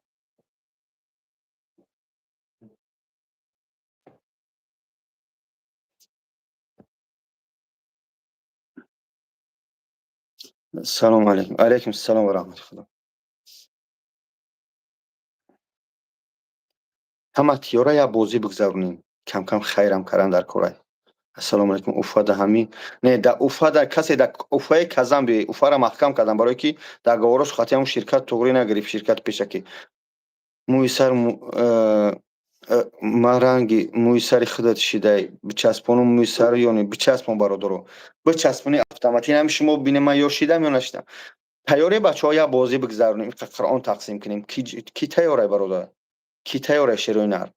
Салому алайкум. Алайкум салом ва раҳмати Худо. Ҳама тиёра як бозӣ бигзаронем, камкам хайрам кардан дар корай. Ассалому алайкум, Уфада ҳамин? Не, да Уфада касе, да Уфаи Казан би. Уфара маҳкам кардам, барое ки договорош хати ҳамун ширкат туғрӣ нагирифт, ширкати пешакӣ. Мӯи сар. Ман ранги мӯи сари худат шидай, бичаспонум мӯи сару ё не? Бичаспон, бародаро, бичаспони автоматӣ. Ҳами шумо бинем, ман ё шидам, ё нашидам. Тайёре, бачаҳо, як бозӣ бигзаронем, Қуръон тақсим кунем? Ки тайёрай, бародар? Ки тайёрай, шерои нар?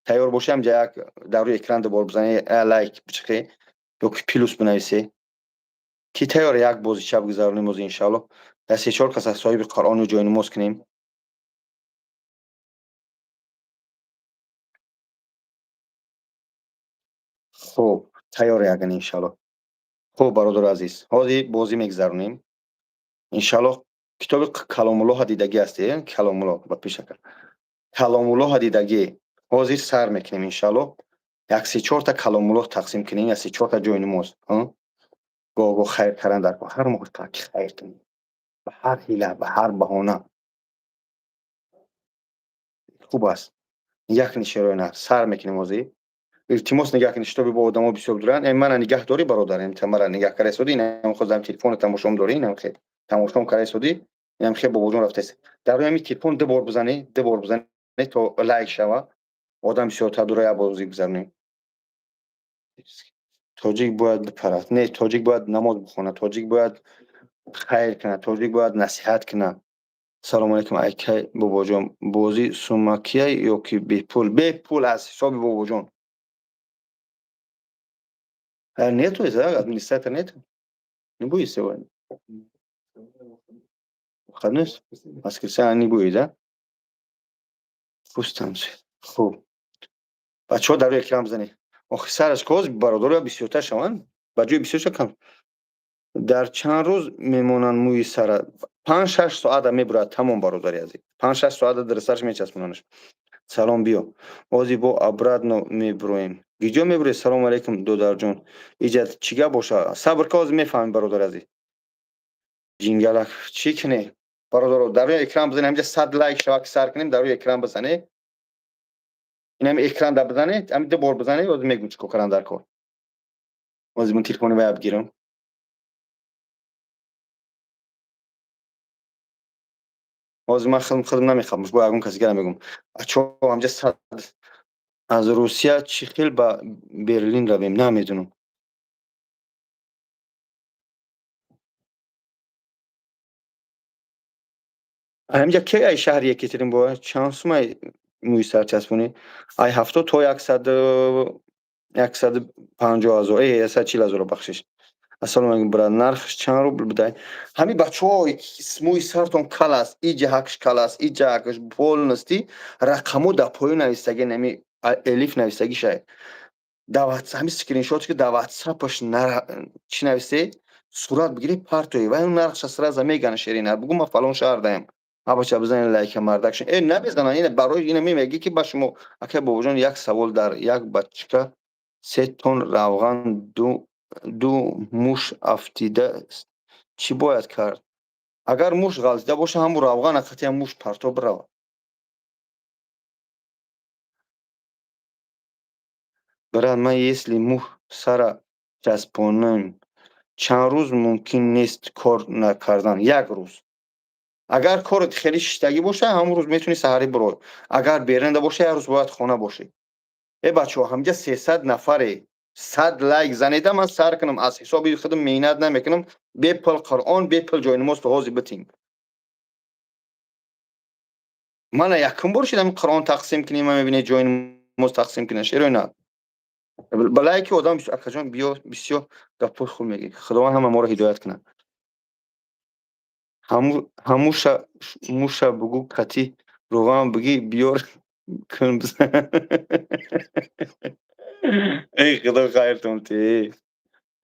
Тайёр бошӣ, ҳамҷа як дар рӯи экран дубор бизанӣ, лайк бичиқӣ ё ки плюс бинависӣ. Ки тайёре, як бозича бигзаронем ози, иншаалло, дар се-чор кас аз соҳиби Қуръону ҷойнамоз кунем? Хуб, тайёре аган, иншаалло. Хуб, бародари азиз, ҳозир бозӣ мегзаронем, иншаалло. Китоби Каломуллоҳа дидагӣ ҳастӣ? Каломулло ба пешака, Каломуллоҳа дидагӣ. Ҳозир сар мекунем, иншаалло, як се-чорта Каломуллоҳ тақсим кунем, як се-чорта ҷойнамоз. Гоҳ гоҳ хайр кардан дар ҳар моҳ, ки хайр кунем ба ҳар ҳила, ба ҳар баҳона хуб аст. Нигоҳ кунед, шерои нар, сар мекунем ҳозир. Илтимос, нигаҳ кунед, шитоби бо одамо бисёр доранд. Мана нигаҳ дорӣ, бародар, мара нигаҳ карда истодӣ, инам хозам телефоно тамошом дорӣ, инам хел тамошом карда истодӣ, инам хел бобоҷон рафтааст. Дар рӯи ҳамин телефон ду бор бизанӣ, ду бор бизанӣ, то лайк шава, одам бисёртар дура, як бозӣ гузаронем. Тоҷик бояд бипарад? Не, тоҷик бояд намоз бихонад, тоҷик бояд хайр кунад, тоҷик бояд насиҳат кунад. Салому алайкум, айкай бобоҷон. Бозӣ сумакия ё ки бепул? Бепул, аз ҳисоби бобоҷон. Нету, администратор нету, не будет сегодня? Выходной, воскресенье не будет, да? Пусть там. Хуб, бачаҳо, дар рӯи экран бизанед. Охи сараш коз, бародаро, бисёртар шаванд, ба ҷои бисёр кам. Дар чанд рӯз мемонанд мӯи сара? 5-6 соата мебурад, тамом, бародари азиз, 5-6 соата дар сараш мечаспонанаш. Салом, биё, ози бо обратно мебуроем. Гиҷо мебуред? Салому алайкум, додарҷон, иҷа чӣ гап боша? Сабр ка, ҳозир мефаҳмем, бародари азиз. Ҷингалак чӣ кунем, бародаро? Дар рӯи экран бизанед, ҳаминҷа 100 лайк шава, ки сар кунем. Дар рӯи экран бизанед, инами экран да бизанед, ҳамин ду бор бизанед. Ҳозир мегӯм, чӣ кор кардан дар кор. Ҳозир ман телефони вая бигирам. Ҳозир ман худам намехоҳам, бо ягон каси дигара мегӯм. Бачаҳо, ҳамҷа 100. Аз Русия чӣ хел ба Берлин равем? Намедонам. Ҳаминҷа ки ай шаҳри Екатеринбург чанд сумай мӯи сар часпонӣ? Ай 70 то 150 000, 140 000, бахшиш. Ассалому алайкум, брат, нархш чанд рубл будай? Ҳамин, бачаҳо, мӯи сартон кал аст, иҷа ҳакш кал аст, иҷа ҳакш полностью рақамо дар поён навистаги, нами элиф навистагишай. Дар ҳамин скриншот, ки дар ватсапаш чӣ нависте, сурат бигирӣ, партои вай, нархша сразу меган. Шерина, бугӯ, ман фалон шаҳр даем. Ҳа, бача, бизанед лайка, мардакшон. Э, намезананд, ина барои ина мегӣ, ки ба шумо. Акай бобоҷон, як савол: дар як бачка се тонн равған ду муш афтида, чӣ бояд кард? Агар муш ғалтида боша, ҳамун равған ақати муш парто, биравад. Брат, ман если мӯ сара часпонам, чанд рӯз мумкин нест кор накардан? Як рӯз. Агар корот хеле шиштагӣ боша, ҳамон рӯз метавонӣ саҳарӣ бирой. Агар берунда боша, як рӯз бояд хона бошӣ. Э, бачаҳо, ҳамҷа 300 нафаре, 100 лайк занеда, ман сар кунам. Аз ҳисоби худам меҳнат намекунам, бепул Қуръон, бепул ҷойнамоз то ҳозир битем. Мана якум бор шидам Қуръон тақсим кунем, ман мебинед, ҷойнамоз тақсим кунем, шерои на ба лайки одам. Акаҷон, биё, бисёр гапҳои хуб мегӯӣ, Худованд ҳама моро ҳидоят кунад. Ҳамуша муша бугӯ, кати равған бигӣ, биёр кун. Эй Худо, хайртон те,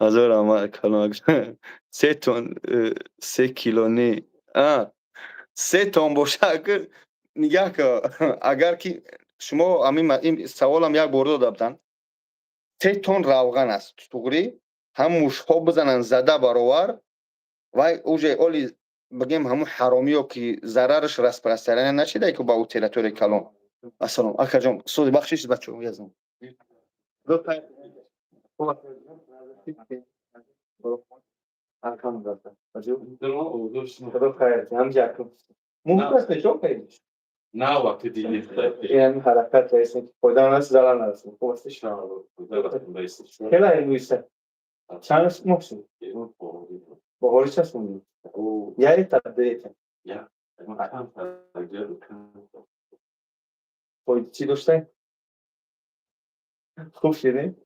ҳазор раҳмат. Калон се тон, 3 кило не, 3 тон боша. Нигаҳ ка, агар ки шумо ҳамин ин саволам як бор дода буданд. 3 тон равған аст, туғрӣ, ҳам мушҳо бизананд, зада баровар вай уже оли бигем, ҳамун ҳаромиё ки зарараш распространение нашида ки ба ӯ территорияи калон. Ассалом, акаҷон, сузи, бахшиш, бачо, язам. Алҳамдулилла. На вақти дидӣ. Ин ҳаракат раисе ки фоида нараси, зарар нараси. Хуб аст? Хела мӯйса. Чанд моҳ шуд? Баҳори часпондӣ? Ярета, дуета? Фоида чӣ доштай? Хуб шудем?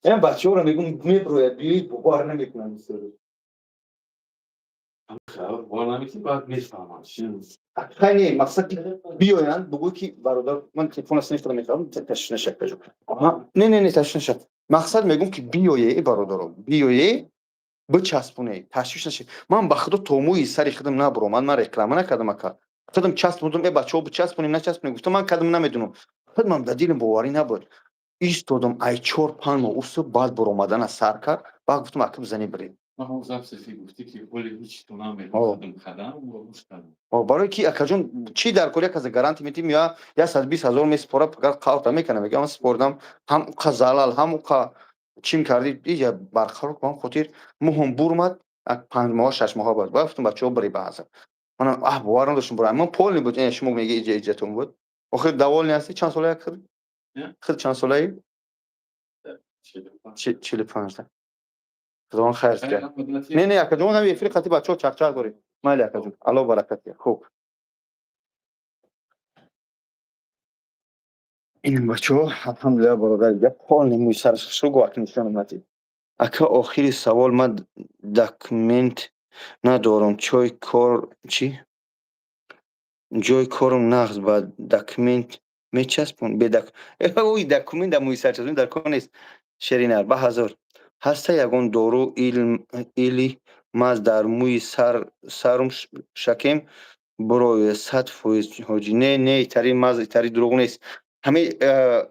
Ин бачаҳоро мегӯм, меброяд, биёед, бовар намекунанд бисёре. Хай, не, мақсад ки биёянд, бугӯй ки бародар, ман телефон аст, нефтада мехоҳам, ташвиш нашав, кажу. Не, не, не, ташвиш нашав. Мақсад мегӯм ки биёе, бародаро, биёе, бичаспоне, ташвиш нашав. Ман ба худо то мӯи сари худам набуромад, ман реклама накардам, ака. Худам часпондум, э бачаҳо, бичаспонем, начаспонем, гуфтам, ман кардам, намедонам. Худам дар дилам боварӣ набуд. Истодам, ай 4-5 моҳ усу баъд буромадана сар кард, баъд гуфтам, ака, бизанӣ бирем. Барои ки, акаҷон, чӣ дар кор, як каса гарантия метим, я 120 000 месупора, фақат қалта мекунам, мегӯям, ман супордам, ҳам уқа залал, ҳам уқа чим кардӣ, ия барқарор кун, хотир мӯҳум бурмад, 5 моҳа, 6 моҳа баъд. Баъд гуфтам, бачаҳо, бири ба ҳазр. Манам аҳ бовар надоштам бурам. Ман полный буд, шумо меги иҷа иҷатон буд. Охир довольный ҳастӣ, чанд сола як худ? Худ чанд солаи? 45. Худованд хайр диҳад. Не, не, акаҷон, ҳами эфири қати бачаҳо чақчақ дорем. Майли, акаҷон, Аллоҳ баракат диҳад. Хуб. Ин бачаҳо, алҳамдулилла, бародар, гап полный мӯи сараш хушрӯ гу, ака нишон омадӣ. Ака, охири савол, ман документ надорам, чой кор чӣ? Ҷои корам нағз, ба документ мечаспон? Бе док ой документ дар мӯи сар часпон дар кор нест. Шеринар, ба ҳазор. Ҳаста ягон дору или маз дар мӯи сарум шакем бурояд 100%, ҳоҷӣ? Не, не, итари маз, итари дурӯғ нест. Ҳамаи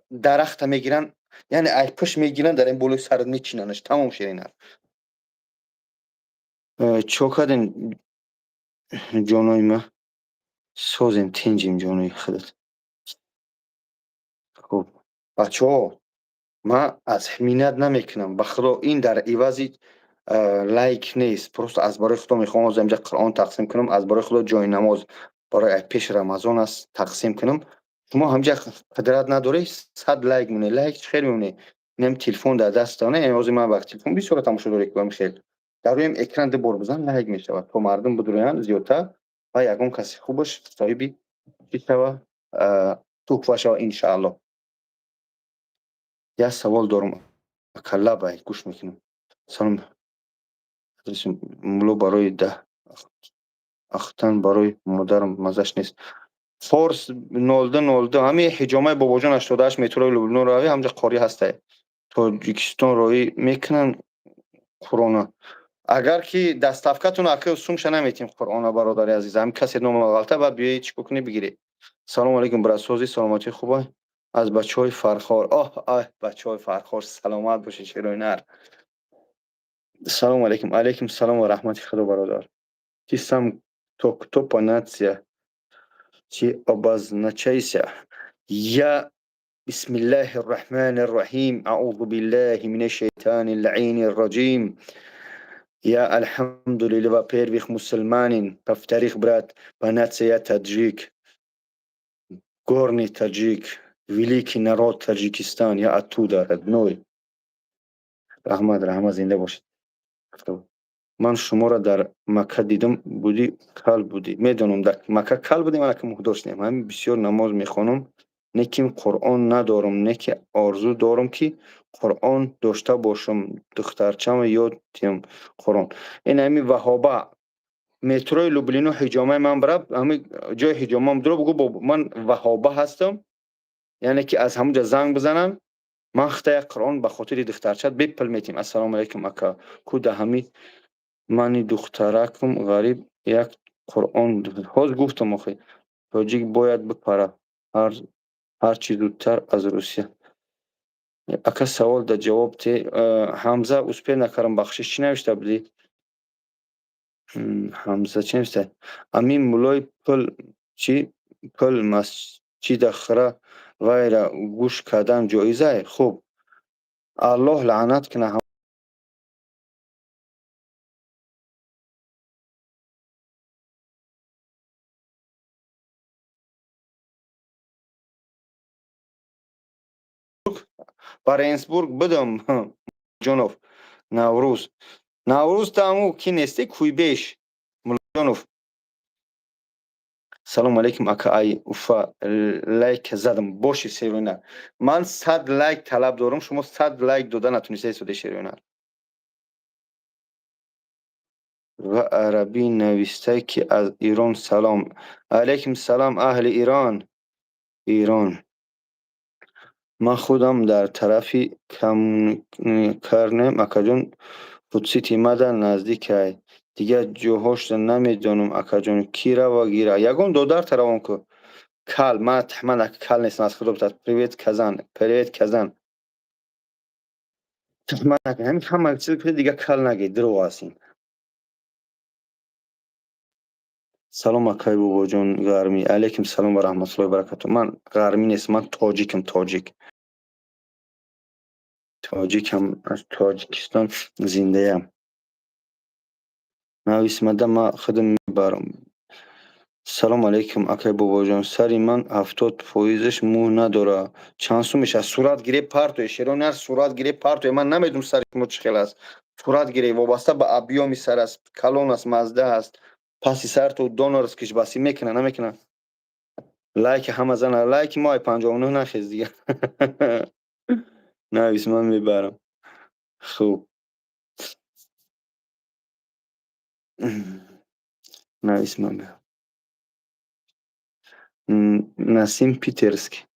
дарахта мегиранд, яъне ай пушт мегиранд, дар ин болои сарат мечинанаш, тамом, Шеринар. Чо кардем, ҷонои ма? Созем, тинҷем, ҷонои худат. Хуб, бачаҳо, ман аз миннат намекунам, ба худо, ин дар ивази лайк нест, просто аз барои худо мехоҳам ҳозир инҷа Қуръон тақсим кунам, аз барои худо ҷои намоз барои пеши Рамазон аст тақсим кунам. Шумо ҳамҷа қудрат надоред, 100 лайк монед, лайк чӣ хел мемонед? Инам телефон дар дастона, ҳозир ман вақт телефон бисёр тамошо доред, ки хел. Дар рӯям экран ду бор бизан, лайк мешавад, то мардум бидурӯянд зиёдтар ва ягон каси хубаш соҳиби чӣ шава, туҳфа шава, иншааллоҳ. Як савол дорам, ака, лабай, гӯш мекунам. Салом, мулло, барои даҳ ахтан барои модарам маззаш нест. Форс 0202, ҳамин ҳиҷомаи бобоҷон 88 метрои Люблино равӣ, ҳамҷа қорӣ ҳастай. Тоҷикистон роӣ мекунанд Қуръона? Агар ки доставкатон, ака, сумша наметем Қуръона, бародари азиз. Ҳамин касе нома ғалта, баъд биёед, чӣ кунӣ, бигиред. Салому алейкум, брат, сози, саломатӣ, хуба? Аз бачаҳои Фархор. Оҳ, оҳ, бачаҳои Фархор, саломат бошед, шерои нар. Салому алейкум. Алейкум салом ва раҳмати худо, бародар. Ты сам то кто по нация? Чи обозначайся. Я Бисмиллаҳи рраҳмани рраҳим. Аузу биллаҳи минаш шайтани лаини рраҷим. Я, алҳамдулилла, во-первых, мусульманин, во-вторых, брат, по нации я таджик. Горный таджик, великий народ Таджикистан, я оттуда, родной. Раҳмат, раҳмат, зинда бошед. Ман шуморо дар Макка дидам, будӣ, кал будӣ. Медонам, дар Макка кал будем, ман ака муҳдош нем. Ҳамин бисёр намоз мехонам, лекин Қуръон надорам, не ки орзу дорам, ки Қуръон дошта бошам, духтарчаам ёд диҳам Қуръон. Ин ҳамин Ваҳоба, метрои Люблино ҳиҷомаи ман бирав, ҳамин ҷои ҳиҷомам дуро бугӯ, ман Ваҳоба ҳастам, яъне ки аз ҳамунҷа занг бизанам, ман хита як Қуръон ба хотири духтарчат бепул метиҳем. Ассалому алайкум, ака, ку да ҳами мани духтаракам ғариб як Қуръон. Ҳоз гуфтам, охи тоҷик бояд бипара ҳарчи зудтар аз Русия. Ака, савол да ҷавоб те, Ҳамза, успел накардам, бахшиш, чӣ навишта будӣ? Ҳамза чӣ навишта? Амин муллои пул чӣ пул масҷида хира вайра гӯш кардан ҷоизай? Хуб, Аллоҳ лаънат кунад. Баренсбург будам. Ҷонов Наврӯз, Наврӯз таму ки нести, Куйбеш Муллоҷонов. Салому алейкум, ака, ай Уфа лайк задам. Боши, Шерона. Ман 100 лайк талаб дорам, шумо 100 лайк дода натунистаи сода, Шерона. Ва арабӣ навистай, ки аз Ирон. Салом алейкум, салом, аҳли Ирон. Ирон, ман худам дар тарафи Карнем, акаҷон, Фудсити мада наздикай. Дигар ҷоҳошро намедонам, акаҷон. Ки рава гира, ягон додарта равон ку. Кал ман кал нестам, аз худо битарс. Привет, Казан, привет, Казан. Ҳамин ҳама чиз дига кал нагӣ, дурӯғ аст ин. Салом, акай Бобоҷон Гармӣ. Алейкум салом ва раҳматуллоҳи баракату. Ман ғармӣ нестам, ман тоҷикам, тоҷик, тоҷикам, аз Тоҷикистон зиндаям. Нависмада, ман худам мебарам. Салом алейкум, акай Бобоҷон. Сари ман 70 фоизаш мӯ надорад, чанд сум мешавад? Сурат гире, партое, Шерони, ҳар сурат гире, партое. Ман намедонам, сари шумо чӣ хел аст. Сурат гире, вобаста ба объёми сар аст, калон аст, мазда аст. Паси сарту донорскиш басӣ мекуна, намекуна. Лайки ҳама зана, лайки мо ай 59 нахез дига. Навис, ман мебарам. Хуб, навис, ман мебарам. Насим Питерский.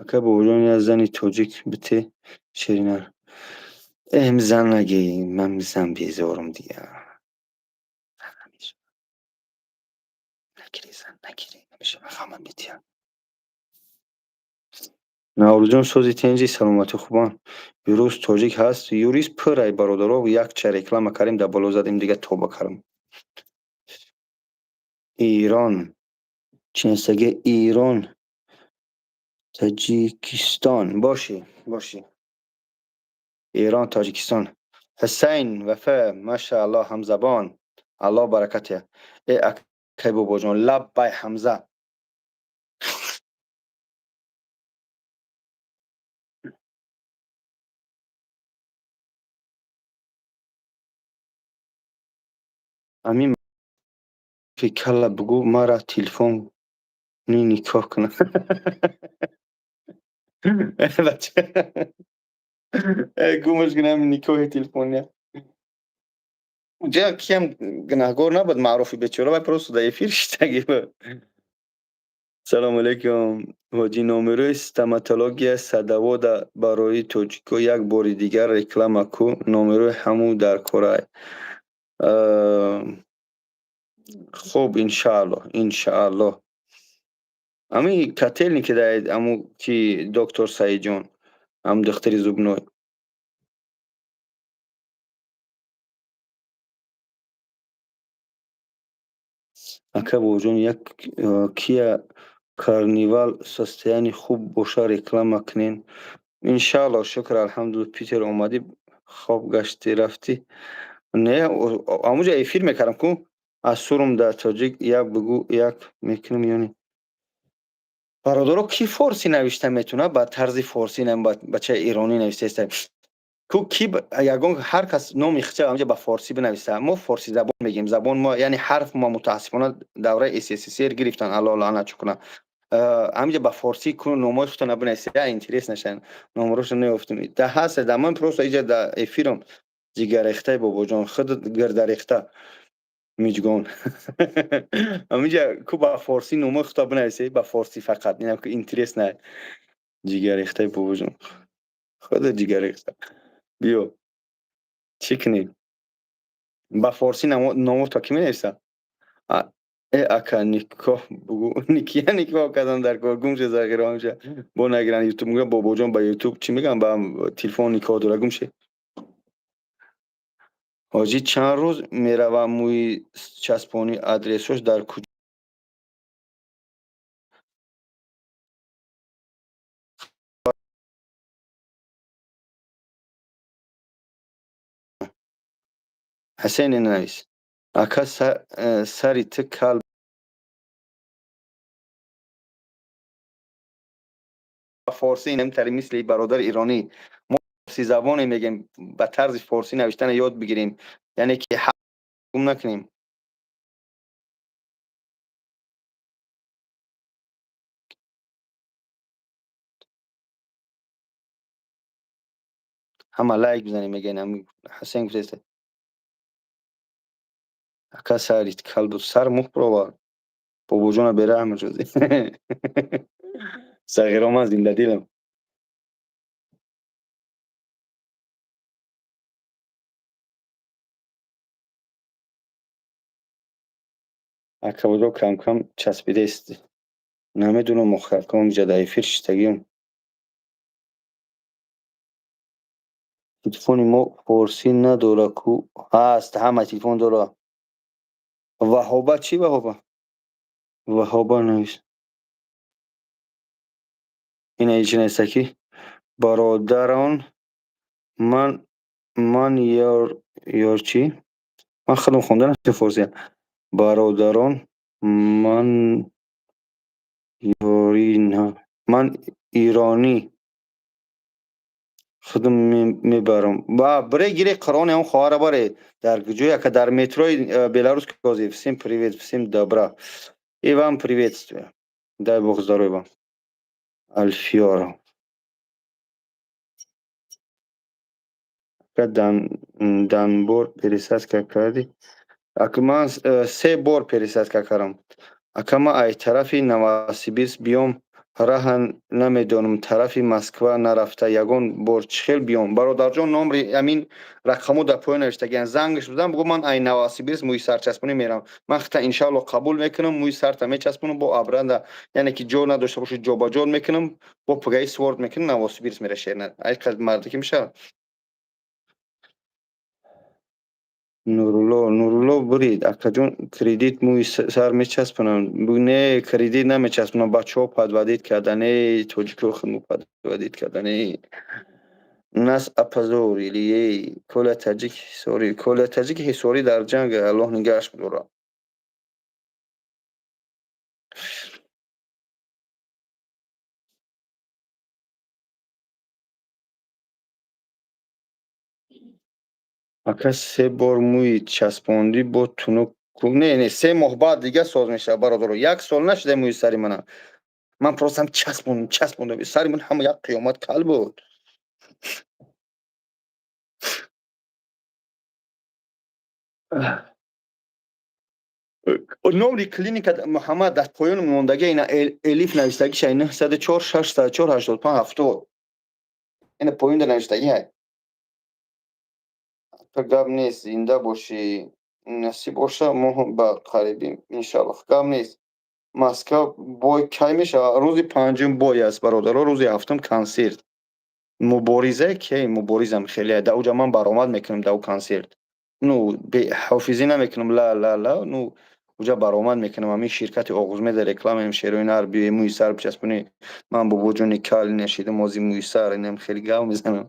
Ака Бобоҷон, як зани тоҷик бите, ширинар. Эм, зан нагӣ, ман зан безорам дига. Нагирӣ, зан нагирӣ, намешава, ғамат метиҳам. Наврӯзҷон, сози, тенҷи, саломатӣ, хубан. Юрист тоҷик ҳаст? Юрист пурай, бародаро, якча реклама кардем, дар боло задем, дига тоба кардам. Ирон чинестаги, Ирон, Таҷикистон бошӣ, бошӣ. Ирон, Тоҷикистон. Ҳусайн Вафа, машааллоҳ, ҳамзабон, Аллоҳ баракат. Э, акай Бобоҷон, лаббай, Ҳамза. Амин калла, бугӯ мара телефони никоҳ кунад. Бача, гумаш кунам, никоҳи телефония. Ҷа киам гунаҳгор набуд, Маъруфи бечора, вай просто дар эфир шиштаги буд. Салому алейкум, ҳоҷӣ. Номерои стоматология Садовода барои тоҷико як бори дигар реклама ку. Номерои ҳаму дар корай. Хуб, иншааллоҳ, иншааллоҳ. Ами котельники даед, аму ки доктор Саидҷон, ам духтари зубной. Ака Бобоҷон, як Кия Карнивал состояние хуб боша, реклама кунен. Иншааллоҳ. Шукр, алҳамдулилла. Питер омадӣ, хоб гаштӣ, рафтӣ? Не, амуҷа эфир мекардам ку. Аз сурум дар тоҷик як бугӯ, як мекунам ё не? Бародаро, ки форсӣ навишта метавонад, ба тарзи форсӣ? Бачаи иронӣ навиштаеста ку, ки ягон ҳар кас номи хича амҷа ба форсӣ бинависа. Мо форсизабон мегӯем, забон мо, яъне ҳарф мо мутаассифона давраи СССР гирифтан, Алло лаънат кунад. Ҳамиҷа ба форсӣ ку номҳои худтона бинависа, я интерес нашан. Номрошо неёфтем, да ҳаст, да ман просто иҷа да эфирам. Ҷигаррехтаи Бобоҷон, худат гирдарехта миҷгон. Ҳамиҷа ку ба форсӣ номҳои худтон бинависе, ба форсӣ фақат, инам ку интерес на. Ҷигаррехтаи Бобоҷон, худат ҷигаррехта. Биё, чӣ кунем? Ба форсӣ номото кӣ менависа? Э, ака, никоҳ бугӯ. Кия никоҳ кардан дар кор? Гум ше, захира ҳамша бо нагиран ютуб, мегӯян Бобоҷон ба ютуб чӣ мегӯян, ба телефон никоҳ дора. Гум ше. Ҳоҷӣ, чанд рӯз мерава мӯи часпонӣ? Адресош дар куҷо? Ҳасен, навис. Ака, сари ту кал форсӣ намтари, мисли бародари иронӣ. Мо форсизабоне, мегем, ба тарзи форсӣ навиштана ёд бигирем, яъне ки гум накунем. Ҳама лайк бизанем, мегӯян. Ҳасен гуфтеста: ака, сари кал буд, сар мух бировард, бобоҷона бераҳм шуд. Сағиро, ман зиндадилам. Акабудо кам-кам часпидааст. Намедонам, охир акам инҷа дар эфир шиштагиам. Телефони мо форсӣ надора ку? Ҳаст, ҳама телефон дора. Ваҳоба чӣ, ваҳоба? Ваҳоба, навис. Ина чӣ нависта, ки бародарон, ман ёр чӣ? Ман худам хонда форсия. Бародарон, ман ёрӣ, ман иронӣ худам мебарам. Ба бире гире, Қуръони ҳам хоҳара баре. Дар куҷое, ака, дар метрои Беларус кози. Всем привет, всем добра. И вам приветствие. Дай бог здоровья вам. Альфиора. Ака, данбор пересадка кардӣ? Ака, ман се бор пересадка кардам. Ака, ман ай тарафи Новосибирск биём, раҳа намедонам, тарафи Москва нарафта ягон бор, чӣ хел биём? Бародарҷон, номри амин рақамо дар поён навиштагиан, зангаш бизан, бугӯ: ман ай Новосибирск мӯи сарчаспонӣ мерам. Ман хита иншаалло қабул мекунам, мӯи сарта мечаспонам, бо абранда, яъне ки ҷо надошта боши, ҷобаҷо мекунам, бо пугаи сворд мекунам, Новосибирск мера шерна. Ай қад мардакӣ мешавад. Нурулло, Нурулло бурид. Акаҷон, кредит мӯи сар мечаспонам? Не, кредит намечаспонам. Бачаҳо подводить кардане, тоҷико худмо подводить кардане. Нас опозорили, ей, Коля таҷик ҳисорӣ, Коля таҷик ҳисорӣ дар ҷанг, Аллоҳ нигаҳаш бидорад. Ака, се бор мӯи часпондӣ, бо тунук? Не, 3 моҳ баъд дига соз мешавад, бародаро. Як сол нашуда мӯи сари мана. Ман просто ҳам часпондам, часпондам. Сари ман ҳама як қиёмат кал буд. Номри клиника, Муҳаммад, дар поёни мондагӣ, ина элиф навиштагиша: 904 604 85 70. Ина поёнда навиштагӣ. Гап нест, зинда бошӣ, насиб боша, мо ба қарибӣ, иншаллоҳ. Гап нест. Москва бой кай мешавад? Рӯзи панҷум бой аст, бародаро, рӯзи ҳафтум консерт. Мубориза ки муборизам хеле дар уҷа ман баромад мекунам дар ӯ консерт. Ну, ҳофизӣ намекунам, ла ла ла, ну, уҷа баромад мекунам. Ҳамин ширкати Оғузмеда рекламаем, шерои нар, биёи мӯи сар бичаспонӣ. Ман бобоҷони кал нашидам, ози мӯи сар инам хеле гав мезанам.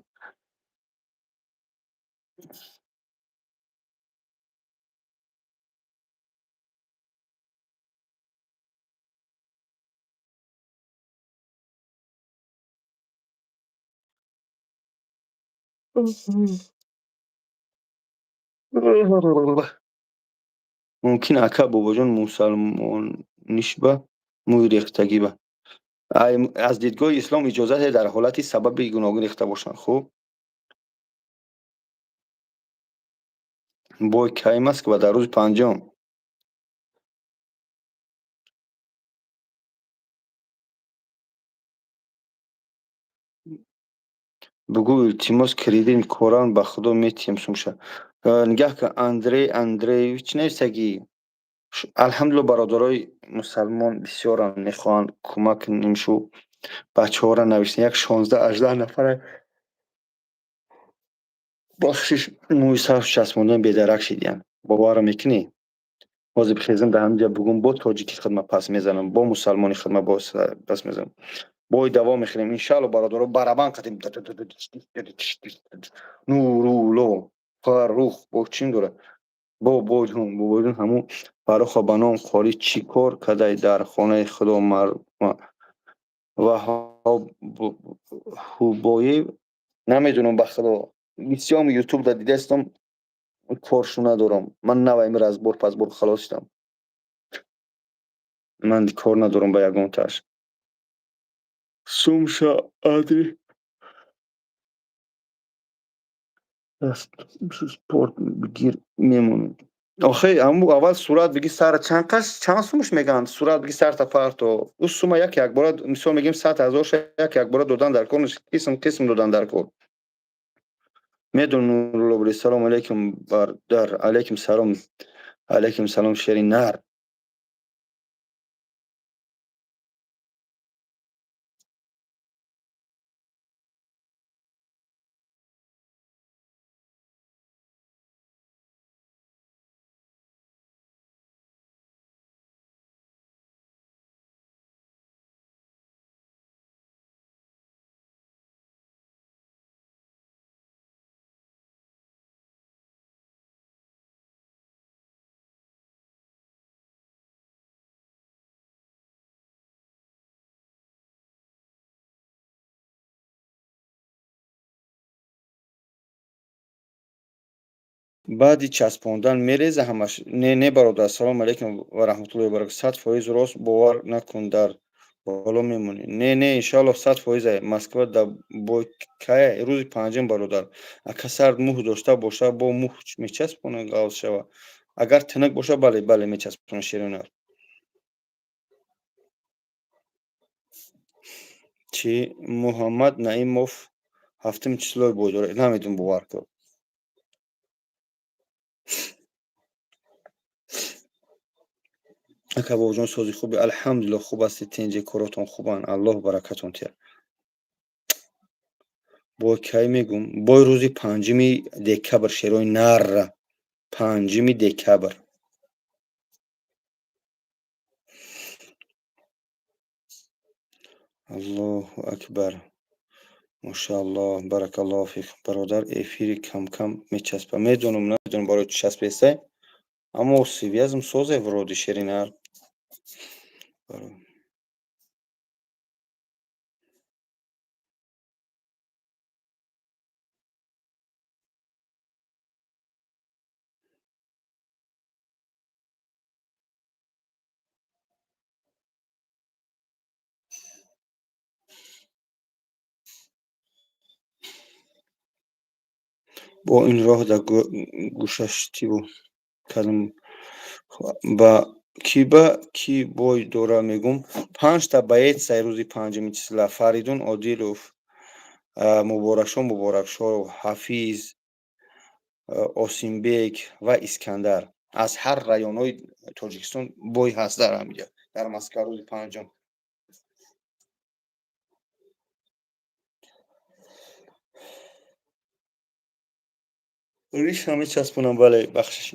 Мумкин, ака, бобоҷон мусалмонишба мӯи рехтагиба? Аз дидгоҳи ислом иҷозате дар ҳолати сабаби гуногун рехта бошанд. Хуб, бой кай Москва? Дар рӯзи панҷум. Бугӯ, илтимос, кредит коран, ба худо метиҳем сумша. Нигаҳ кун, Андрей Андреевич нависагӣ. Алҳамдулилла, бародарои мусалмон бисёранд, мехоҳанд кӯмак кунем. Шу бачаҳоро навиштем, як 16-18 нафара, бахшиш, мӯи сар часпондан бедарак шидиянд. Боварро мекунӣ? Ҳозир бихезам, дар ҳаминҷа бугум, бо тоҷики хидмат пас мезанам, бо мусалмони хидмат пас мезанам. Бой давом мехӯрем, иншаалло, бародаро, барабан қатем. Нурулло, Фаррух бо чим дорад? Бобоҷон, бобоҷон, ҳамун Фарруха ба ном Қорӣ чӣ кор кадай дар хонаи Худо? Ваҳобҳубоев намедонам, ба Худо, бисём ютубда дидастам, коршу надорам. Ман навайми разбор пазбор халос шудам, ман кор надорам ба ягонтааш. Сумша адри спорт бигир, мемонем. Охи, ҳаму аввал сурат биги, сара чанд қаш, чанд сумаш мегӯянд, сурат биги, сарта парто. Ӯ сума як якбора, мисол мегӯем, 100 000 ша як якбора додан дар кор, қисм қисм додан дар кор. Медон Нурулло. Салому алейкум, бардар. Алейкум салом, алейкум салом, шери нар. Баъди часпондан мереза ҳамаш? Не, не, бародар. Ассалому алайкум ва раҳматуллоҳи ва баракату. 100% рост, бовар накун, дар боло мемонӣ. Не, не, иншоаллоҳ, 100%. Москва да бой кая? Рӯзи панҷум, бародар. Ака, сард мӯҳ дошта боша, бо мӯҳ мечаспона, ғафз шава? Агар тинак боша, бале, бале, мечаспона, ширинар. Чӣ, Муҳаммад Наимов ҳафтум числои бой дорад? Намедонам, бовар кун. Ака бобоҷон, сози хуби? Алҳамдулилло, хуб ҳастед, тинҷи, коротон хубанд, Аллоҳ баракатон диҳад. Бой кай мегум? Бой рӯзи 5 декабр, шерои нарра, 5 декабр. Аллоҳу акбар, мошааллоҳ, баракаллоҳу фик, бародар. Эфири камкам мечаспа, медонам, намедонам барои чӣ часпестай, аммо связь созе вроде, шеринар. Бо ин роҳ да гӯшаштиву кардам. Ба ки, ба ки бой дора, мегум? Панҷта боец сай рӯзи панҷуми числа: Фаридун Одилов, Муборакшо Муборакшоев, Ҳафиз, Осимбек ва Искандар. Аз ҳар районҳои Тоҷикистон бой ҳаст дар ҳамиҷа, дар Москва, рӯзи панҷум. Риша мечаспонам, бале, бахшиш,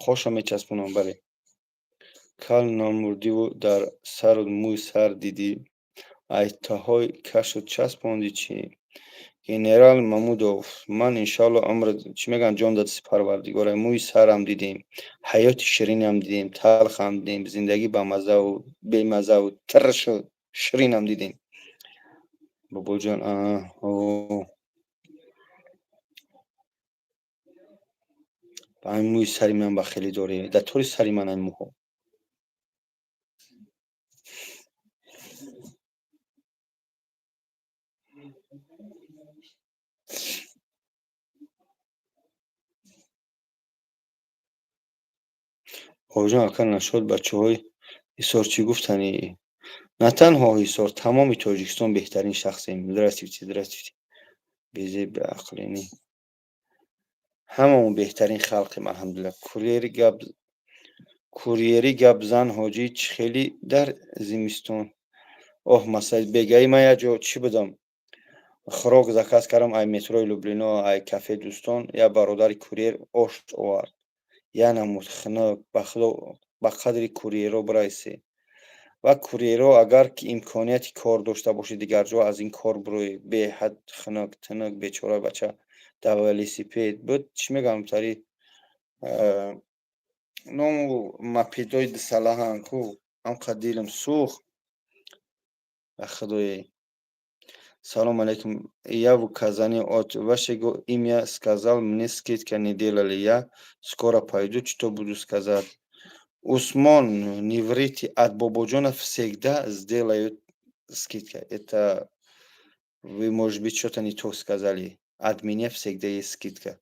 қоша мечаспонам, бале. Кал намурдиву дар сару мӯи сар дидӣ, айтаҳои кашу часпондӣ чӣ? Генерал Мамудов, ман иншоалло умр, чӣ мегӯянд, ҷон дадиси Парвардигора, мӯи сарам дидем, ҳаёти ширинам дидем, талхам дидем, зиндагӣ бамазаву бемазаву тиршу ширинам дидем. Бобоҷон, ҳамин мӯи сари ман ба хеле дорӣ, дар тори сари ман ин мӯҳо. Бобоҷон, ака, нашод бачаҳои Ҳисор чӣ гуфтанӣ? На танҳо Ҳисор, тамоми Тоҷикистон беҳтарин шахсем. Здравствуйте, здравствуйте. Безеб, беақлини. Ҳамамон беҳтарин халқем, алҳамдулилла. Курьери гап, курьерӣ гап зан, ҳоҷӣ, чӣ хеле дар зимистон. Оҳ, масалан, бегаи ман як ҷо чӣ будам, хӯрок заказ кардам ай метрои Люблино, ай кафе Дӯстон. Як бародари курьер ош овард, як намуд хунук, ба Худо, ба қадри курьерро бирасе. Ва курьерро, агар ки имконияти кор дошта бошӣ, дигар ҷо аз ин кор бироӣ. Беҳад хунук, тунук, бечора бача дар велосипед буд, чӣ мегӯям, тари Ному мопедои дусалаҳан ку, ҳамқа дилам сӯхт. Ба худое. Салом алейкум. Я в Казани, от вашего имя сказал, мне скидка не делали. Я скоро пойду, что буду сказать. Усмон, не врите, от Бободжона всегда сделают скидка. Это вы, может быть, что-то не то сказали. От меня всегда есть скидка.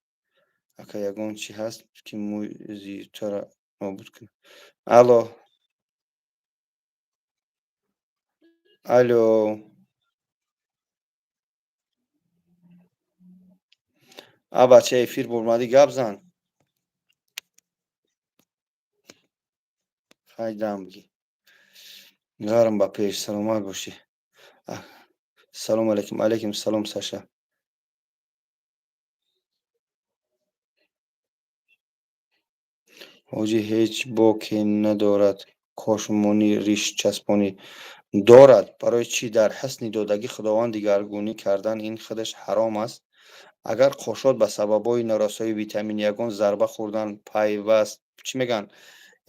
Ака, ягон чӣ ҳаст, ки мӯи зиёдтара нобуд кунад? Алло. Алло. А, бача, эфир бурмадӣ, гап зан. Хай, дам бигӣ. Гарм ба пеш, саломат бошӣ. Салому алейкум. Алейкум салом, Саша. Ҳоҷӣ, ҳеҷ боке надорад кошмонӣ, риш часпонӣ? Дорад. Барои чӣ? Дар ҳусни додагӣ Худованд дигаргунӣ кардан, ин худаш ҳаром аст. Агар қошот ба сабабҳои норасоии витамин, ягон зарба хӯрдан, пайваст, чӣ мегӯянд,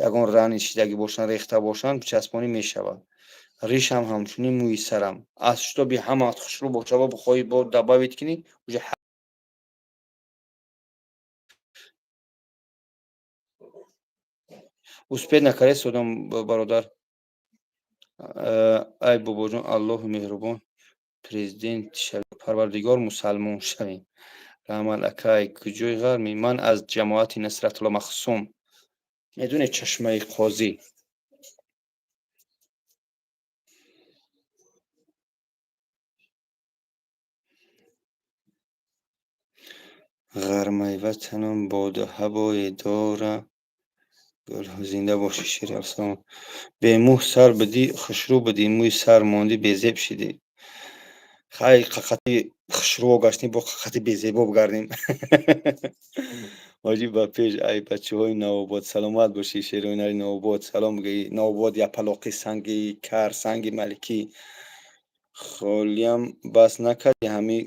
ягон рани шидагӣ бошанд, рехта бошанд, часпонӣ мешавад. Ришам ҳамчунин, мӯи сарам. Аз шитоби ҳама хушрӯ бошава, бихоҳӣ бо добавить кунӣ, уже успеть накарда истодам, бародар. Ай бобоҷон, Аллоҳи меҳрубон, президент шавем, парвардигор, мусалмон шавем. Раҳмат, акай. Куҷои ғармӣ? Ман аз ҷамоати Насратулло Махсум. Медонед, Чашмаи Қозӣ. Ғармаи ватанам боду ҳавое дора. Зинда бошӣ, шери афсалом. Бемӯ сар будӣ, хушрӯ будӣ, мӯи сар мондӣ, безеб шидӣ. Хай, қақати хушрӯ гаштем, бо қақати безебо бигардем. Ҳоҷӣ, ба пеш, ай бачаҳои Навобод, саломат бошӣ, шероинари Навобод, салом бигӯӣ. Навобод, Япалоқи, Санги Кар, Санги Маликӣ. Холиам бас накардӣ, ҳамин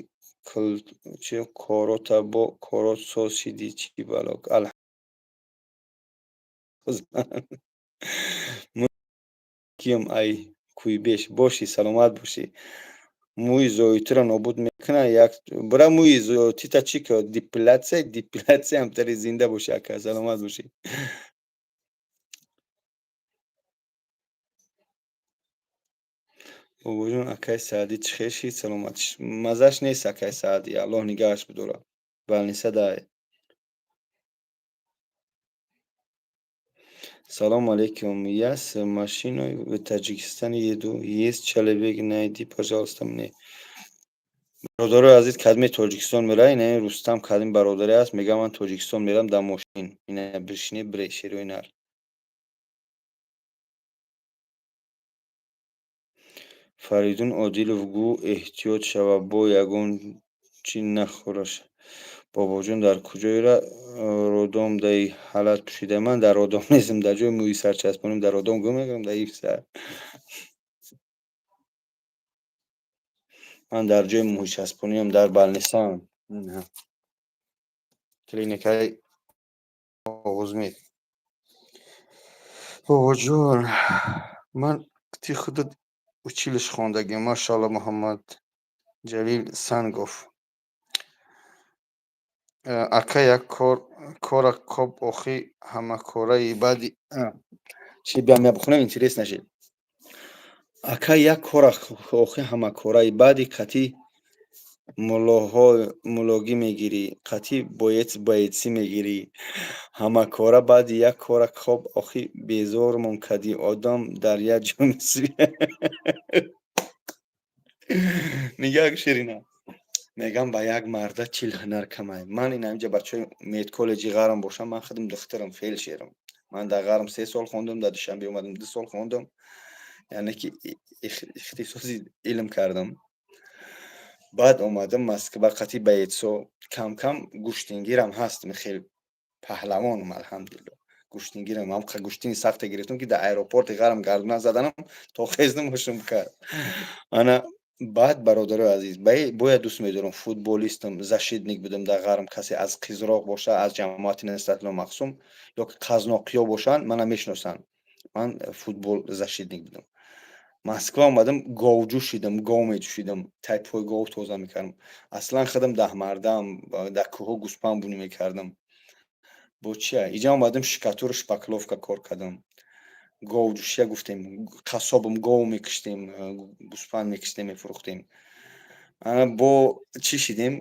чи корота бо корот соз шидӣ, чӣ бало. Кием, ай Кӯйбеш бошӣ, саломат бошӣ. Мӯи зоитиро нобуд мекунад, як бира мӯи зоитита чӣ ка, депиляция, депиляция ҳамтари. Зинда бошӣ, ака, саломат бошӣ. Бобоҷон, акаи Саъдӣ чӣ хел шид саломатиш? Маззаш нест, акаи Саъдӣ, Аллоҳ нигаҳаш бидорад. Больница дай. Салом алейкум. Я с машиной в Таджикистан еду. Есть человек, найди, пожалуйста, мне. Бародарои азиз, кадме Тоҷикистон меравад, ина Рустам кадми бародаре аст, мегӯяд, ман Тоҷикистон меравам дар мошин. Ина бишини, бре, шерои нар. Фаридун Одилов, гӯ эҳтиёт шава, бо ягон чӣ нахӯраш. Бобоҷон, дар куҷои родом даи ҳалат пӯшида? Ман дар родом нестам, дар ҷои мӯи сарчаспонем, дар родом гӯ мекунам, дар ифса. Ман дар ҷои мӯйчаспониам, дар больницаам. Клиникаи Оғузмед. Бобоҷон, ман ти худат училище хондагим, машаалло, Муҳаммад Ҷалил Сангов. Ака, як кор кора коб, охи ҳамакораи баъди чи биям, я бихонам, интерес нашед. Ака, як кора, охи ҳамакораи баъди қатъи муллоҳо муллогӣ мегирӣ, қатъи боец боецӣ мегирӣ. Ҳамакора баъди як кора коб, охи безормон кардӣ, одам дар як ҷо нигаҳ. Ширина, мегӯям, ба як марда 40 ҳунар камай. Ман ин ҳаминҷа бачаҳои медколлеҷи Ғарм бошам, ман худам духтарам, фельдшерам. Ман дар Ғарм 3 сол хондам, дар Душанбе омадам, 2 сол хондам, яъне ки ихтисоси илм кардам. Баъд омадам Москва қатъи боецо, кам-кам гӯштингирам ҳастам, хел паҳлавонам, алҳамдулилло, гӯштингирам. Ҳам гӯштини сахте гирифтам, ки дар аэропорти Ғарм гардона заданам, то хезнам ҳушум кард. Ана. Баъд, бародарои азиз, бояд дӯст медорам, футболистам, защитник будам дар ғарм. Касе аз Қизроқ боша, аз ҷамоати Нусратулло Махсум ё ки қазноқиё бошанд, мана мешиносанд. Ман футбол защитник будам. Москва омадам, говҷӯ шидам, гов меҷӯшидам, тайпҳои гов тоза мекардам. Аслан худам даҳмардам, дар кӯҳҳо гӯспанд бунӣ мекардам. Бо чия иҷа омадам, штукатуру, шпаклёвка кор кардам, говҷӯшия гуфтем, қассобам, гов мекиштем, гӯспанд мекиштем, мефурӯхтем. Ана бо чӣ шидем,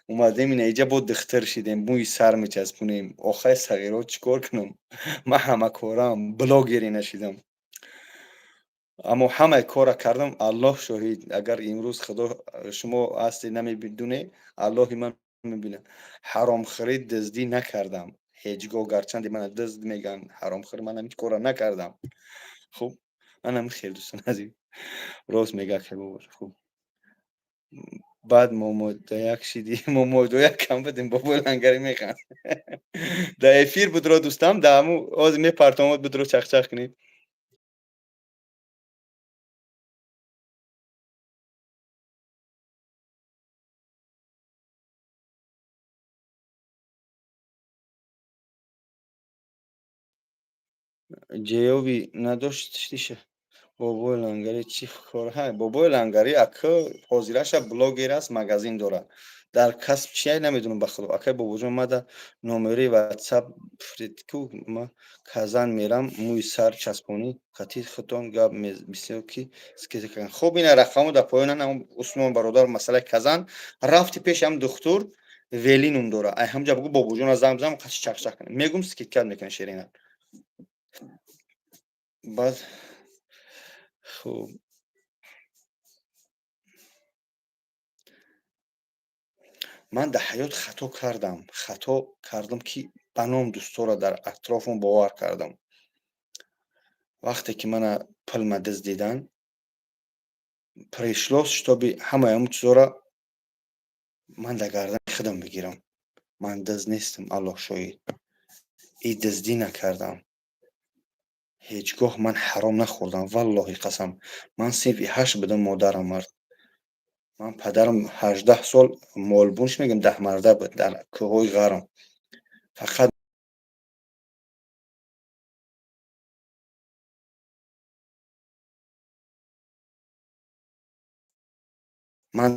омадем ина иҷа, бо духтар шидем, мӯи сар мечаспонем. Охай, сағиро, чӣ кор кунам? Ман ҳамакорам, блогере нашидам, аммо ҳамаи корра кардам. Аллоҳ шоҳид, агар имрӯз худо шумо ҳастед, намедуне, Аллоҳи ман мебинад, ҳаромхӯрӣ, дуздӣ накардам ҳеҷ гоҳ. Гарчанде мана дузд мегӯянд, ҳаромхӯр, ман ҳамин корро накардам. Хуб, манам хел, дӯстон азиз, рост мега хебо. Хуб, баъд момодояк шидӣ, момодояк кам будем, бобои лангари механд. Дар эфир будро, дӯстам, дар ҳаму ҳозир мепартомад, будро, чахчах кунӣ. Ҷавоби надошт тиша. Бобои лангари чӣ кор? Ҳай, бобои лангари ака ҳозираша блогер аст, магазин дорад. Дар касб чия, намедонам, ба худо. Акай бобоҷон, мада номери ватсап ку, ма Казан мерам, мӯи сар часпонӣ, хати худтон гап бисёр ки скидка кардам. Хуб, ина рақаму дар поёнан. Усмон бародар, масъалаи Казан рафти, пеши ҳам духтур Вели ном дора, ай ҳамҷа бугу, бобоҷона занг бизанам, қачи чақчақ кунем, мегум, скидка мекунем ширина. Баъд, хуб, ман дар ҳаёт хато кардам, хато кардам, ки ба ном дӯстора дар атрофам бовар кардам. Вақте ки мана пулма дуздидан, пришлось, чтобы ҳамаи ҳамун чизора ман дар гардани худам бигирам. Ман дузд нестам, Аллоҳ шоҳид, и дуздӣ накардам ҳеҷ гоҳ, ман ҳаром нахӯрдам, валлоҳи қасам. Ман синфи ҳашт будам, модарам мард. Ман падарам 18 сол молбунш мегӯям, даҳмарда буд дар кӯҳҳои ғарм. Фақат ман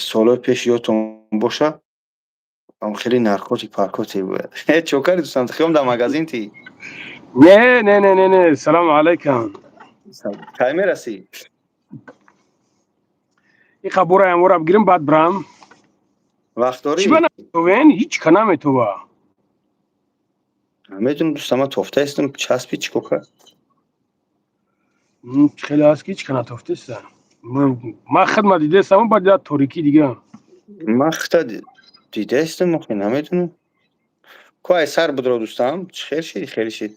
солҳои пеш, ёдтон боша, хеле наркотик паркотик буд. Чокари, дӯстам, хиём дар магазин ти? Не, не, не, не, не, салому алайкум. Кай мерасӣ? Иқа бураям, ора бигирим, баъд бирам. Вақт дорӣ? Чӣ ба наметовен? Ҳеҷ ка наметова. Медонам, дӯстам, ман тофтаистам, часпи, чӣ кор кард? Хеле ҳаст, ки ҳеҷ ка натофтеста. Ман хидма дидестам, баъд я торикӣ дига. Ман хита дидаистам, охи намедонам. Ку ай сар будро, дӯстам, чӣ хел шид, хеле шид.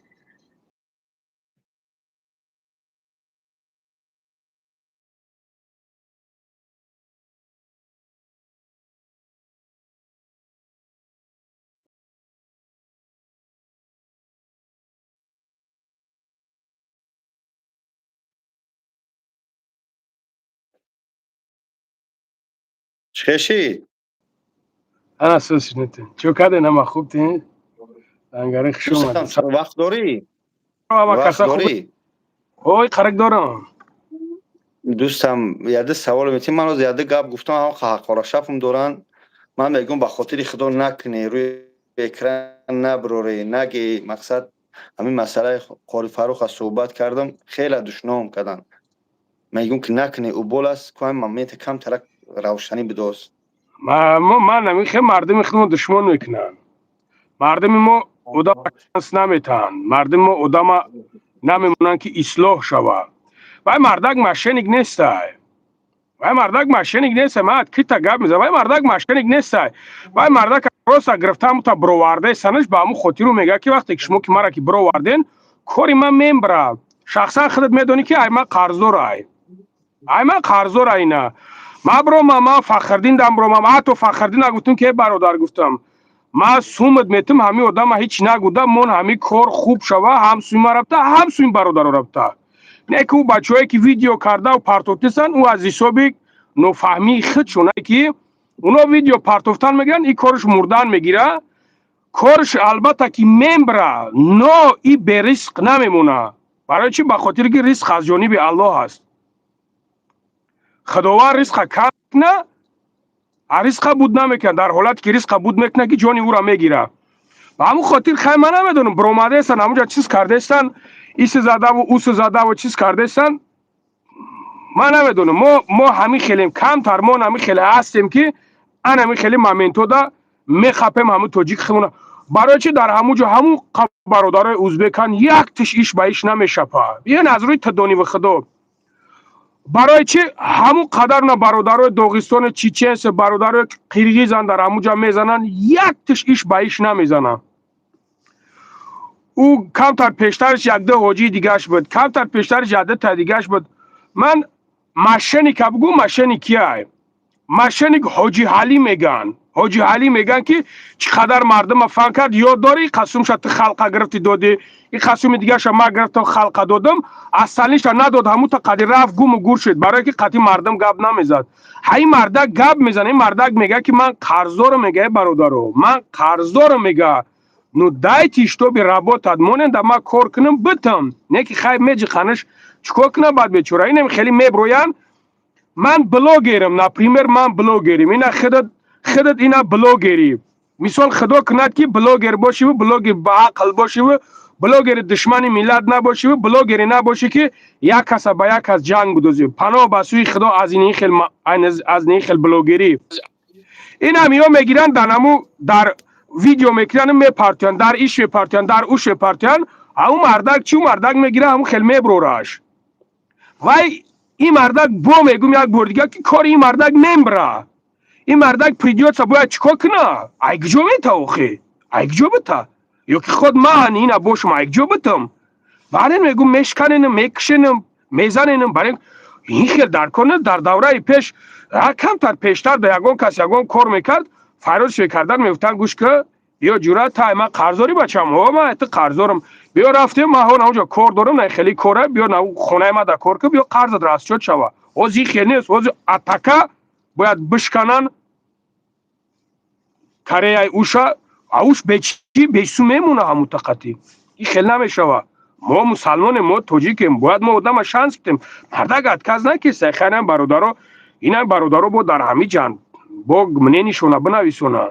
Чӣ хел шид? Ана сӯз. Чӣ карден, ҳама хуб тин? Лангари, хуш омадед. Вақт дорӣ? Ҳама вақт каса хуб. Дорӣ? Ой, қарак дорам. Дӯстам, яде савол метим. Ман ҳозир яде гап гуфтам, ҳам ҳақорашафм доранд. Ман мегӯям, ба хотири худо накунӣ, рӯи экран наброрӣ, наги. Мақсад, ҳамин масъалаи Қори Фарруха суҳбат кардам, хеле душном карданд. Мегӯм, ки накунӣ, убол аст ку, ҳамин момента камтарак равшанӣ бидоз. Ман намихе, мардуми худмо душмон мекунанд. Мардуми мо одама шанс наметаҳанд, мардуми мо одама намемонанд, ки ислоҳ шавад. Вай мардак мошенник нестай, вай мардак мошенник нестай. Ман кита гап мезанам, вай мардак мошенник нестай. Вай мардак просто гирифта, ҳамута бировардаи санаш, ба ҳамун хотиру мегӯяд, ки вақте ки шумо ки мара ки бироварден, кори ман мембара. Шахсан худат медонӣ, ки ай ман қарздор, ай ман қарздор. Ина ман биромам, ман Фахрдин дам биромам, ҳатто Фахрдин гуфтам, ки э бародар, гуфтам, ман сумат метум, ҳамин одама ҳеҷ нагуда мон, ҳамин кор хуб шава, ҳам суи ман рафта, ҳам суи бародаро рафта. Не ки ӯ бачаҳое, ки видео кардаву партофтесанд, ӯ аз ҳисоби нофаҳмии худшона, ки оно видео партофтан мегиранд, и корш мурдан мегира. Корш, албатта, ки мембра, но и берисқ намемона. Барои чӣ? Ба хотире ки рисқ аз ҷониби Аллоҳ аст. Худованд рисқа кам мекуна, а рисқа буд намекунад. Дар ҳолате ки рисқа буд мекунад, ки ҷони ӯра мегира. Ба ҳамун хотир, хай, ман намедонам, биромадаестан, ҳамунҷа чиз кардаестан, иси задаву уси задаву чиз кардаестан, ман намедонам. Мо ҳамин хелем, камтар мо ҳамин хеле ҳастем, ки ан ҳамин хеле моментода мехапем ҳамун тоҷик химона. Барои чи дар ҳамун ҷо ҳамун бародарои узбекан як тиш иш ба иш намешапа? Ин аз рӯи тадониву худо. Барои чи ҳамун қадар на бародарои Доғистони, чеченс, бародарои қирғизан дар ҳамун ҷо мезананд, як тиш иш ба иш намезананд? Ӯ камтар пештарш якду ҳоҷии дигааш буд, камтар пештарш якду та дигааш буд. Ман мошенника бугӯ, мошенник кияй? Мошенник Ҳоҷи Ҳалӣ мегӯянд. Ҳоҷи Ҳалӣ мегӯянд, ки чӣ қадар мардума фан кард. Ёд дорӣ, қасумша ту халқа гирифтӣ, додӣ, и қасуми дигарша ма гирифтам, халқа додам, асалиша надод. Ҳамута қади рафт, гуму гур шуд, барое ки қати мардум гап намезад. Ҳаи мардак гап мезана. Ин мардак мега, ки ман қарздорам, мега, э бародаро, ман қарздорам, мега, ну дайте, чтобы работать, монен да ма кор кунам, битам. Не ки хай меҷиқанаш, чикор кунам баъд бечора? Инем хеле меброянд. Ман блогерам, например, ман блогерим. Ина худат, худат ина блогери. Мисол, худо кунад, ки блогер бошиву блогер ба ақл бошиву блогери душмани миллат набошиву блогере набошӣ, ки як каса ба як кас ҷанг будозӣ. Паноҳ ба сӯи Худо аз ин хел, аз ин хел блогерӣ. Инам ё мегиранд, дар наму дар видео мекунанд, мепартоянд, дар иш мепартоянд, дар уш мепартоянд. Ҳамун мардак чӣ? Мардак мегира, ҳамун хел меброраш. Вай ин мардак, бо мегум як бор дига, ки кори ин мардак мембра. Ин мардак придётся, бояд чикор куна? Ай куҷо мета охе? Ай куҷо бита? Ё ки худ ман ина бошам, ай куҷо битам? Барен мегум, мешканенам, мекушенам, мезаненам. Барен ин хел дар кор не. Дар давраи пеш, камтар пештар, да ягон кас ягон кор мекард, фарёдш мекардан, мегуфтан: «Гӯш ка, биё, ҷура, тай ман қарздорӣ, бачам, о ман ту қарздорам, биё, рафтем, ман ҳо наонҷо кор дорам, на хеле кора, биё на хонаи ма да кор ку, биё, қарзат расчёт шава». Ҳозир хел нест. Ҳозир атака бояд бишканан кареяи уша, ауш бечи бесу мемона ҳамун тақатӣ. Ин хел намешава. Мо мусалмонем, мо тоҷикем, бояд мо одама шанс бидем. Мардак отказ накеса. Хайрам, бародаро, инам бародаро бо дар ҳами ҷанг бо мненишона бинависона.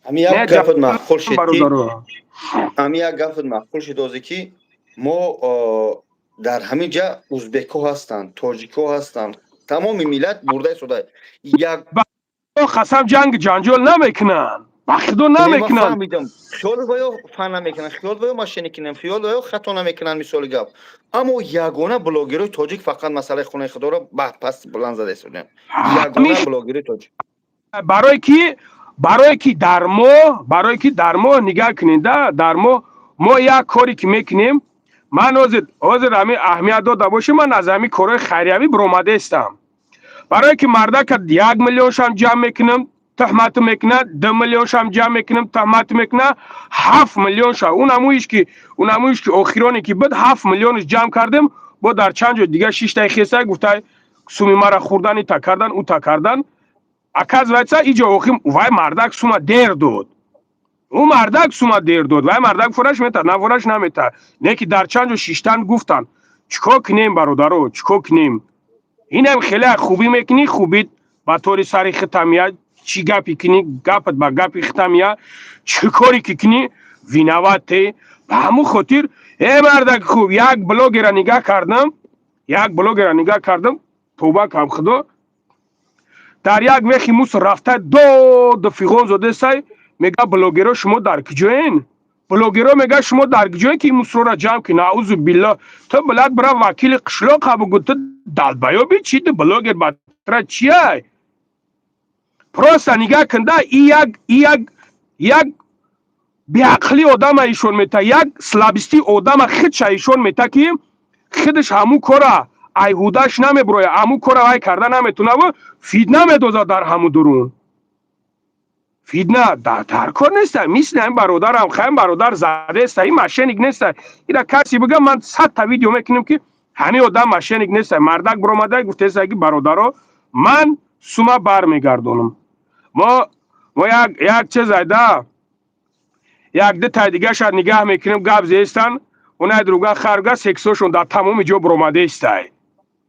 Ҳами як гафат маъқул шид, ки ҳами як гафат маъқул шид озе, ки мо дар ҳамин ҷа узбекҳо ҳастанд, тоҷикҳо ҳастанд, тамоми миллат бурдаи сода як. Қасам, ҷанг ҷанҷол намекунанд, ба Худо намекунанд. Хиёл ваё фан намекунанд, хиёл ваё мошенник кунанд, хиёл ваё хато намекунанд, мисоли гап. Аммо ягона блогерои тоҷик фақат масъалаи хонаи худоро ба паст баланд зада истодиям. Ягона блогерои тоҷик. Барое ки дар мо, барое ки дар мо, нигаҳ кунед, дар мо як коре ки мекунем, ман ҳозир ҳамин аҳамият дода бошем, ман аз ҳамин корҳои хайриявӣ биромадаистам, барое ки мардака 1 миллионшам ҷамъ мекунам, туҳмат мекунад, 2 миллионшам ҷамъ мекунам, туҳмат мекунад, 7 миллион ша. Унамуиш ки охироне ки буд, 7 миллионш ҷамъ кардем, бо дар чанд ҷо дига шиштаи хеса гуфта, суми мара хӯрдан, ита кардан, ута кардан. Оказывается, иҷо охир вай мардак сума дер дод. Ӯ мардак сума дер дод. Вай мардак фураш мета, на фураш намета. Не ки дар чанд ҷо шиштан, гуфтан: «Чикор кунем, бародаро, чикор кунем?» Инам хеле хубӣ мекунӣ, хубит ба тори сари хитамия. Чӣ гапи кунӣ, гапат ба гапи хитамия. Чӣ коре ки кунӣ, виновате. Ба ҳамун хотир, э мардак хуб, як блогера нигаҳ кардам, як блогера нигаҳ кардам, тоба кам Худо, дар як вехи мусор рафта, доду фиғон зодесай. Мега: «Блогеро, шумо дар куҷоен? Блогеро, мега, шумо дар куҷоен, ки мусорро ҷамъ кунӣ?» Наузу билло, ту билад бира вакили қишлоқа бугӯ. Ту долбоёби чи? Ту блогер батра чиай? Просто нигаҳ кунда, и як беақлӣ одама ишон мета, як слабости одама худша ишон мета, ки худаш ҳамун кора айҳудаш намеброя, ҳамун кора вай карда наметунаву фитна медозад дар ҳамун дурун. Фитна дар кор неста. Мисли ҳамин бародарам, хаем бародар задеста, ин мошенник неста. Ира касе бига, ман 100 та видео мекунем, ки ҳамин одам мошенник неста. Мардак биромада гуфтеста, ки бародаро, ман сума бармегардонам. Мо як чиз айда, як ду тай дигаша нигаҳ мекунем, гап зестан, онай друга харга сексошон дар тамоми ҷо биромадаистай.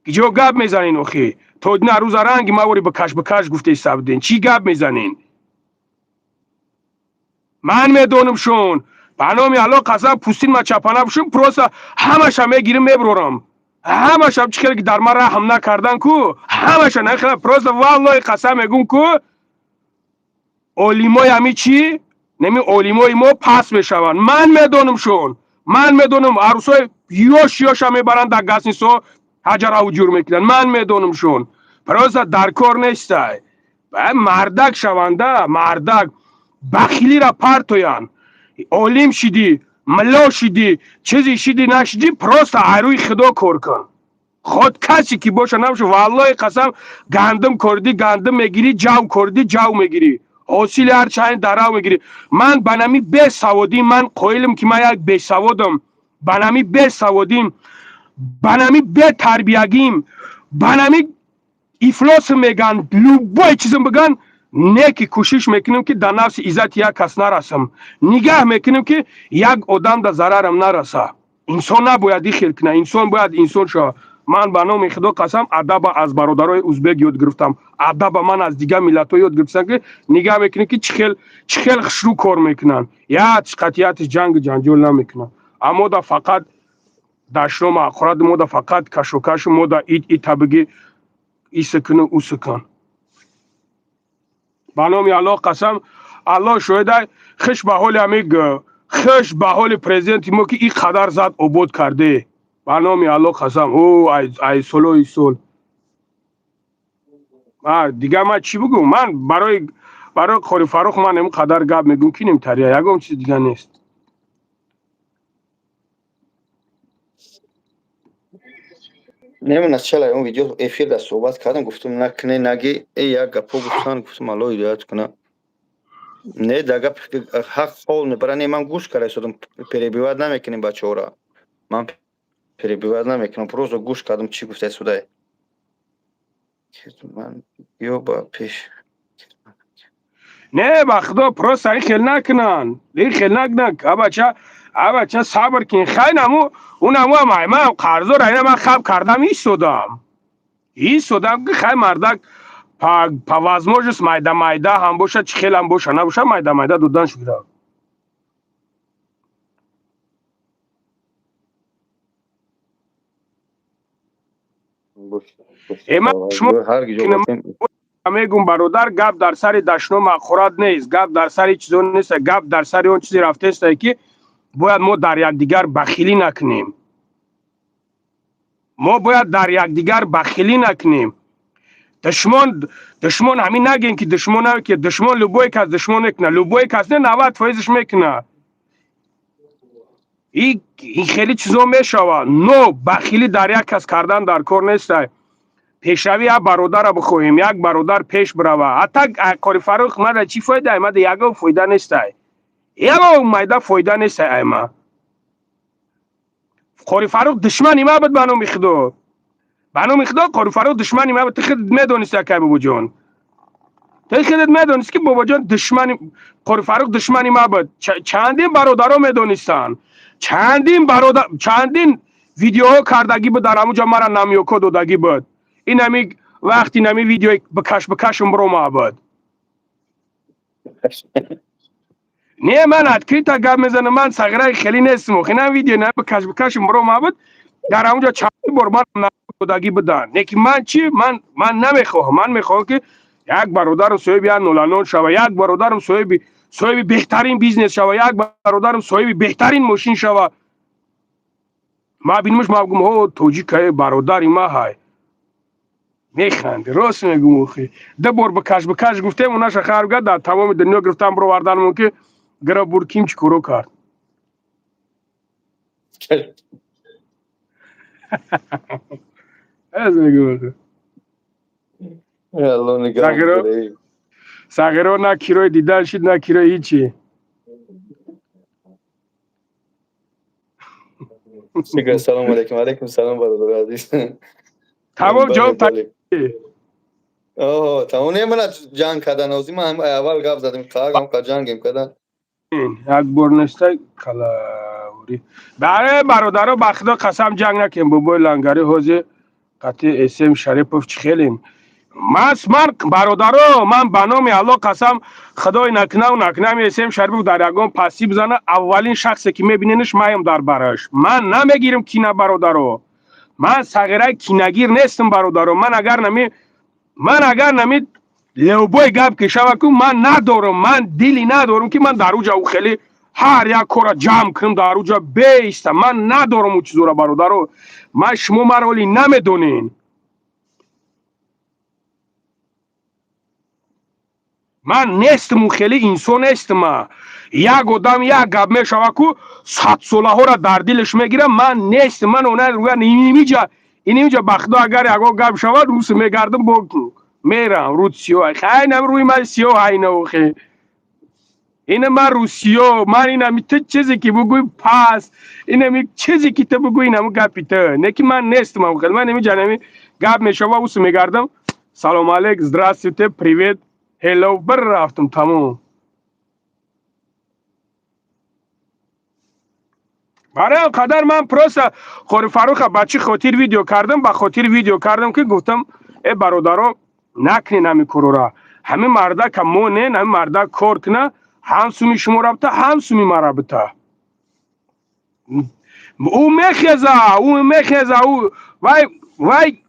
Ҷо гап мезанен охи? То дина рӯза ранги мавори бикаш бикаш гуфтеиста буден. Чӣ гап мезанен? Ман медонам шон. Ба номи Алло қасам, пустин ма чапана бушум, просто ҳамаша мегирим, меброрам. Ҳамаша чӣ хеле ки дар ман раҳм накардан ку, ҳамаша нахела, просто валлоҳи қасам мегум ку, олимои ҳами чӣ неми олимои мо пас мешаванд. Ман медонам шон, ман медонам, арӯсои ёш ёша мебаранд, дар гостиницаҳо ҳаҷараву ҷур мекунанд. Ман медонам шон, просто дар кор нестай. Мардак шаванда, мардак бахилира партоянд. Олим шидӣ, мулло шидӣ, чизе шидӣ, нашидӣ, просто айрӯи Худо кор кун. Худ касе ки боша, набоша, валлоҳи қасам, гандум кордӣ, гандум мегирӣ, ҷав кордӣ, ҷав мегирӣ, ҳосили ҳар чанд дарав мегирӣ. Ман ба нами бесаводӣ, ман қоилам, ки ман як бесаводам, ба нами бесаводим, ба нами бетарбиягим, ба нами ифлосм меган, любой чизм биган, не ки кӯшиш мекунем, ки дар нафси иззати як кас нарасам, нигаҳ мекунем, ки як одам да зарарам нараса. Инсон набояд ихел кунад, инсон бояд инсон шавад. Ман ба номи Худо қасам, адаба аз бародарои узбек ёд гирифтам, адаба ман аз дигар миллатҳо ёд гирифтам, ки нигаҳ мекунем, ки чӣ хел хушрӯ кор мекунанд, ятш қатъиятш ҷангу ҷанҷол намекунанд. Аммо да фақат дашнома ҳақорат, мо да фақат кашокашу, мо да ит ита бигӣ, иса куну, уса кун. Ба номи Аллоҳ қасам, Аллоҳ шоҳида, хиш ба ҳоли ҳами, хиш ба ҳоли президенти мо, ки ин қадар зад обод карде. Ба номи Аллоҳ қасам, ӯ ай солои сол дигар ман чӣ бигӯм? Ман барои Қори Фаррух ман ин қадар гап мегӯм, ки нимтария, ягон чизи дигар нест. Немона, чала он видео эфир да суҳбат кардам, гуфтам, накне, наги, э як гапо гуфтан, гуфтам, Аллоҳ ҳидоят куна. Не, да гап ҳақ қол мебара, не, ман гӯш карда истодам, перебивать намекунем бачаҳоро, ман перебивать намекунам, просто гӯш кардам, чӣ гуфта истодай. Ман ё ба пеш. Не, ба Худо, просто ин хел накунанд, ин хел накунанд. Абача, абача, сабр кин, хай, наму унаму ман қарздор, ина ман хаб кардам, истодам, истодам, ки хай, мардак по возможность майда майда ҳам боша, чӣ хел ҳам боша, набоша, майда майда додан шуда. Шумо мегум, бародар, гап дар сари дашном ҳақорат нест, гап дар сари чизо нест, гап дар сари он чизе рафтеста, ки бояд мо дар якдигар бахилӣ накунем. Мо бояд дар якдигар бахилӣ накунем. Душмон, душмон ҳамин нагем, ки душмон, ки душмон, любой кас душмон мекуна, любой кас не, 90 фоизаш мекуна. Ин хеле чизо мешавад, но бахилӣ дар як кас кардан дар кор нестай. Пешравӣ як бародарро бихоҳем, як бародар пеш бирава. Ҳатта Қори Фаррух мада чӣ фоида? Мада ягон фоида нестай, ягон майда фоида нестай. Айма Қори Фаррух душмани ма буд. Ба номи Худо, ба номи Худо, Қори Фаррух душмани ма буд. Ту худат медонисти, акай бобоҷон, ту худат медонисти, ки бобоҷон душмани Қори Фаррух душмани ма буд. Чандин бародаро медонистанд, чандин бародар, чандин видеоҳо кардагӣ буд, дар ҳамуҷо мара намёко додагӣ буд. Ин ҳами вақти нами видеои бикаш бикашум бирома буд. Не, ман открыто гап мезанам, ман сағираи хеле нестам. Охи, на видео на бикаш бикашум бирома буд, дар ҳамуҷо чанд бор ман додагӣ буданд. Лекин ман чӣ, ман намехоҳам, ман мехоҳам, ки як бародарам соҳиби як нуланон шава, як бародарам соҳиби беҳтарин бизнес шава, як бародарам соҳиби беҳтарин мошин шава. Ма бинимаш, ма гум, ҳо, тоҷикае, бародари ма ҳай. Механди, рост мегум. Охи, ду бор бикаш бикаш гуфтем, унаша харга дар тамоми дунё гирифтан, бировардан мумкин, гира бур, ким чӣ коро кард? Аз мегум. Алло. Сағиро на кирои дидан шид, на кирои ҳичи. Салому алейкум. Алейкум салом, бародари азиз. Тамом, ҷавоб. Оҳ, тамом, не, мана ҷанг кардан озӣ, ман аввал гап задем, қагам ка ҷангем кардан. Як бор нестай калаури. Баре бародаро, ба худо қасам, ҷанг накем. Бобои Лангари ҳозир қати Эсем Шарипов чӣ хелем. Мас ман, бародаро, ман ба номи Аллоҳ қасам, худой накунаву накунам, Эсем Шарипов дар ягон пастӣ бизана, аввалин шахсе ки мебиненаш маем дар бараш. Ман намегирим кина, бародаро. Ман сағираи кинагир нестам, бародаро. Ман агар нами любой гап ки шава ку, ман надорам, ман дили надорам, ки ман дар уҷа хеле ҳар як кора ҷамъ кунам, дар уҷа беистам. Ман надорам ӯ чизора, бародаро. Ман шумо маро ҳоли намедонен. Ман нестам, хеле инсон нестама. Як одам як гап мешава ку, садсолаҳоро дар дилаш мегирам. Ман нестам, ман она нимиҷа инимиҷа, ба худо, агар ягон гап шавад, рус мегардам, бо мерам рӯд сиёҳ, хайнам рӯи ман сиёҳ айнаохе. Ина ман русиё, ман инами ту чизе ки бугӯй, пас инами чизе ки ту бугӯй, инаму гапи ту не, ки ман нестам хел. Ман нимиҷа нами гап мешава, ус мегардам, салом алейк, здравствуйте, привет, hello, bir рафтам, тамом. Барои он қадар ман просто Қори Фарруха ба чӣ хотир видео кардам? Ба хотир видео кардам, ки гуфтам: э бародаро, накунен ҳамин корора, ҳамин мардака монен, ҳамин мардак кор куна, ҳам суми шуморо бита, ҳам суми мара бита. Ӯ мехеза, ӯ мехеза, ӯ вай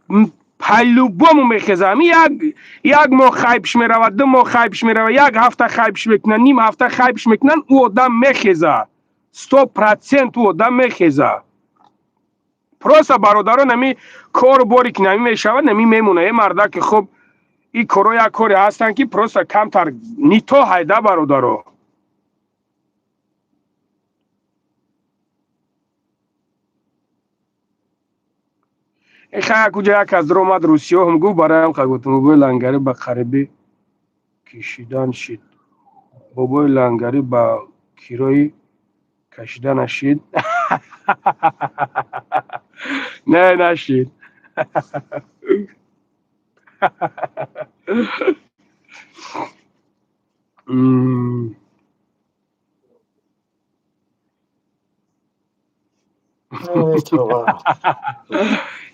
по-любому мехеза. Ҳамин як моҳ хайпш меравад, 2 моҳ хайпш меравад, як ҳафта хайпш мекунанд, ним ҳафта хайпш мекунанд, ӯ одам мехеза, 100% ӯ одам мехеза. Просто, бародарон, ҳами кору боре ки нами мешавад, нами мемона. Е мардаки хуб, ин коро як коре ҳастанд, ки просто камтар не то ҳайда, бародаро. Ихая куҷа як аз омад, русиёҳам гуфт, бароям қа гуфтам: бобои Лангарӣ ба қарибӣ кишидан шид, бобои Лангарӣ ба кирои кашида нашид. Не, нашид.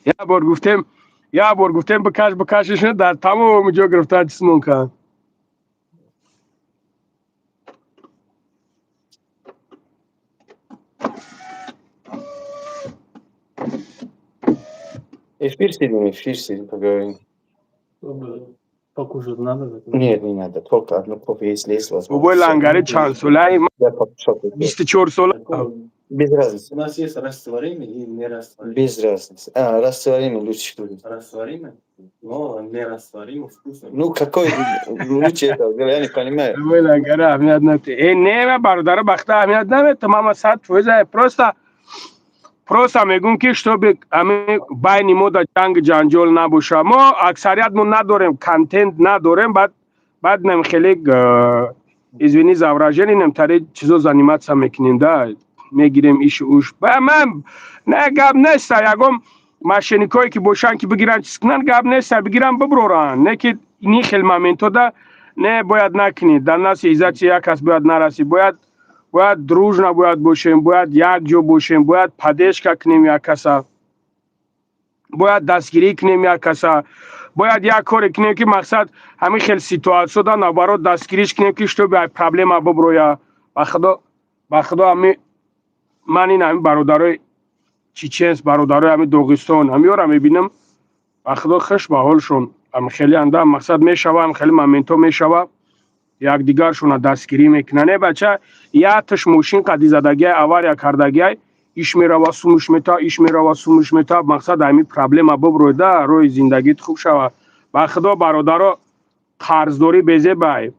Як бор гуфтем, як бор гуфтем, бикаш, бикашиш, дар тамоми ҷо гирифтан, чизмон кард. Эфир сидим, эфир сидим, поговорим. Покушать надо? Нет, не надо. Только одну кофе, если есть возможность. Бобои Лангари чанд солаи? Я попшу. 24 сола. Без разницы. У нас есть растворимый и нерастворимый. Без разницы. А, растворимый лучше будет. Растворимый, но нерастворимый вкусный. Ну, какой лучше это? Я не понимаю. Бобои Лангари аҳамият нате. Э, не, бародаро, бахта аҳамият намета, мама 100%. Просто мегӯм, ки чтобы ами байни мо дар ҷанг ҷанҷол набоша. Мо аксарият мо надорем, контент надорем, баъд нам хеле, извини за выражение, намтари чизо заниматься мекунем да, мегирем ишу уш. Ман не, гап неста, ягон мошенникое ки бошанд, ки бигиранд, чиз кунанд, гап неста, бигиранд, биброранд, не ки ини хел моментҳо да не бояд накунед. Дар наси иззати як кас бояд нарасӣ. Бояд дружно бояд бошем, бояд якҷо бошем, бояд поддержка кунем як каса, бояд дастгирӣ кунем як каса, бояд як коре кунем, ки мақсад ҳамин хел ситуация да наоборот дастгириш кунем, ки чтобы ай проблема биброя. Ба худо, ба худо, ҳами ман ин ҳами бародарои чеченс, бародарои ҳами Доғистон, ҳамиёра мебинам, ба худо, хуш ба ҳолшон. Ҳами хеле анда мақсад мешава, ҳами хеле моментҳо мешава, якдигаршона дастгирӣ мекунанд. Е бача, якташ мошин қади задагиай, авария кардагиай, иш мерава, сумуш мета, иш мерава, сумуш мета, мақсад ҳами проблема биброида, роҳи зиндагит хуб шава. Ба худо, бародаро, қарздорӣ безебай.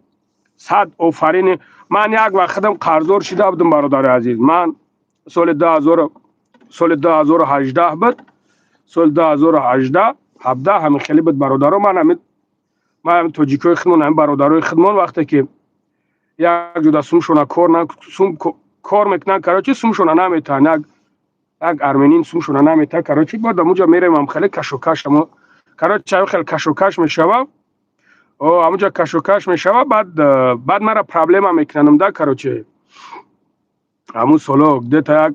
Сад офарин. Ман як вақт худам қарздор шида будам, бародари азиз. Ман соли дуҳазор, соли 2018 буд, соли 2018, 17, ҳамин хеле буд, бародаро. Ман ҳамин Ман тоҷикои худмон, ҳамин бародарои худмон, вақте ки як ҷуда сумшона кор сум кор мекунанд, короче, сумшона наметаҳанд. Як арменин сумшона наметаҳад, короче, баъд амуҷа мерем, ам хеле кашокаш, короче, ам хеле кашокаш мешава, амуҷа кашокаш мешава. Баъд мара проблема мекунанам да, короче, ҳамун соло где-то як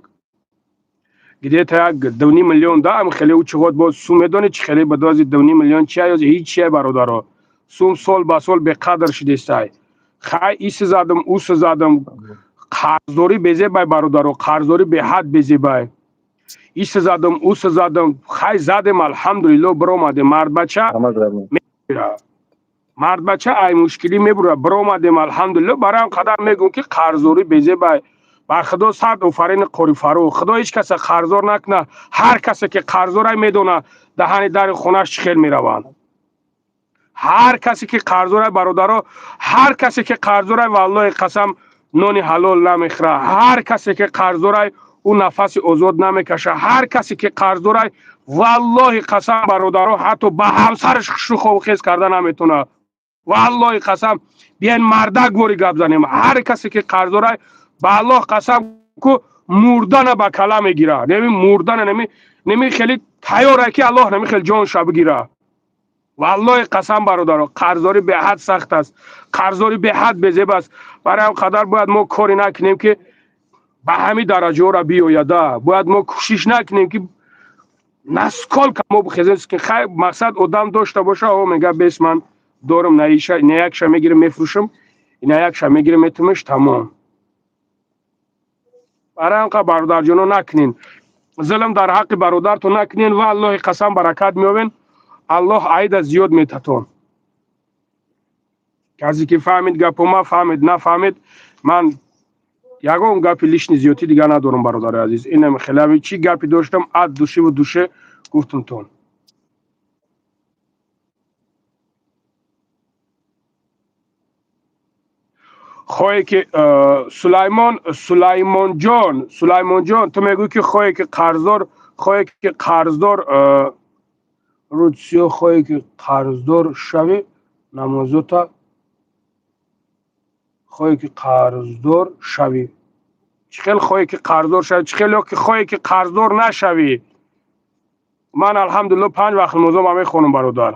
2,5 миллион да, ам хеле учиғот боз сум медонӣ чӣ хеле ба дози 2,5 миллион чия ёзи ҳеҷ чия, бародаро, сум сол ба сол беқадр шидестай. Хай, иси задам, уси задам, қарздорӣ безебай, бародаро, қарздорӣ беҳад безебай. Иси задам, уси задам, хай, задем, алҳамдулилло, биромадем. Мардбача, мардбача ай мушкилӣ мебура, биромадем, алҳамдулилло. Барои ҳам қадар мегӯм, ки қарздорӣ безебай. Бар худо сад офарини қори Фарух. Худо ҳеҷ каса қарздор накуна. Ҳар касе ки қарздорай, медона даҳани дари хонаш чӣ хел мераванд. Ҳар касе ки қарздорай, бародаро, ҳар касе ки қарздорай, валлоҳи қасам, нони ҳалол намехӯра. Ҳар касе ки қарздорай, ӯ нафаси озод намекаша. Ҳар касе ки қарздорай, валлоҳи қасам, бародаро, ҳатто ба ҳамсараш хушу хобхез карда наметавона. Валлоҳи қасам, биёен мардак вори гап занем. Ҳар касе ки қарздорай, ба Аллоҳ қасам ку, мурдана ба кала мегира, неми мурдана, неми хеле тайёра, ки Аллоҳ неми хеле ҷонша бигира. Валлоҳи қасам, бародаро, қарздорӣ беҳад сахт аст, қарздорӣ беҳад безеб аст. Барои ҳам қадар бояд мо коре накунем, ки ба ҳамин дараҷаҳоро биёяда. Бояд мо кӯшиш накунем, ки насколько мо бихезем. Хай, мақсад одам дошта боша, о мега, бес, ман дорам, на якша мегирам, мефурӯшам, на якша мегирам, метумаш, тамом. Барои ҳам бародарҷоно, накунен зулм дар ҳаққи бародартон, накунен. Ва Аллоҳи қасам, баракат меёбен, Аллоҳ айда зиёд метатон. Касе ки фаҳмид гапома, фаҳмид, нафаҳмид, ман ягон гапи лишний зиёдтӣ дигар надорам, бародари азиз. Инам хеле чӣ гапи доштам, от души ву душе гуфтумтон. Хоҳе ки Сулаймон, Сулаймонҷон, Сулаймонҷон, ту мегӯӣ, ки хоҳе ки қарздор, хоҳе ки қарздор рӯдсиё, хоҳе ки қарздор шавӣ, намозота, хоҳе ки қарздор шавӣ, чӣ хел хоҳе ки қарздор шавӣ, чӣ хел ё ки хоҳе ки қарздор нашавӣ? Ман, алҳамдулилло, панҷ вақт намозома мехонам, бародар.